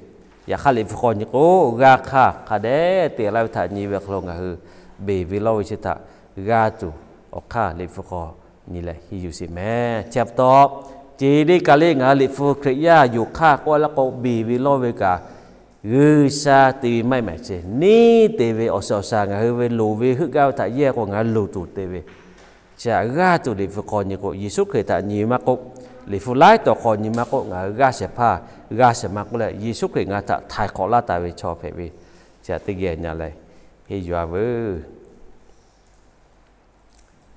Yaꞈ hk'aˇ Liꞈ hpu hk'aw nyi k'o, g'a hk'aˇ hk'a dehꞈ te laˇ ve htaꞈ nyi ve hk'aw lo ngaˬ hui beˬ ve lawˇ ve chi htaꞈ g'a tuˬ, awˬ hk'aˇ Liꞈ hpu hk'aw nyi leh henˇ yuˬ sheˍ mehˍ. Chi pa taw, ce deˇ ka le ngaˬ hui Liꞈ hpu Hkriꞈ yaˇ yonˍ hk'aˇ k'oˆ laˇ k'o, beˬ ve lawˇ ve kaꞈ G'uiˬsha te ve maˇ heˆ mehˍ. Chi neˇ te ve awˬ shiˍ awˬ shaˍ ngaˬ hui ve loˍ ve heuˆ gaˇ ve htaꞈ yehˇ k'o ngaˬ hui loˍ tuˬ te ve chi htaꞈ g'a tuˬ Liꞈ hpu hk'aw nyi k'o, Yeˍsuˆ Hkriꞈ htaꞈ nyi ve maˇ k'oˆ, Liꞈ hpu laiˉ tawˍ hk'aw nyi maˇ k'oˆ, ngaˬ hui g'aˇ shehˍ hpaˇ g'aˇ shehˍ ma k'oˆ leh Yeˍsuˆ Hkriꞈ ngaˬ htaꞈ htaiˍ hk'awꞈ laˇ taˍ ve chaw hpehꞈ ve chi htaꞈ teˇ geh nyi leh henˇ yuˬ-a veuˬ.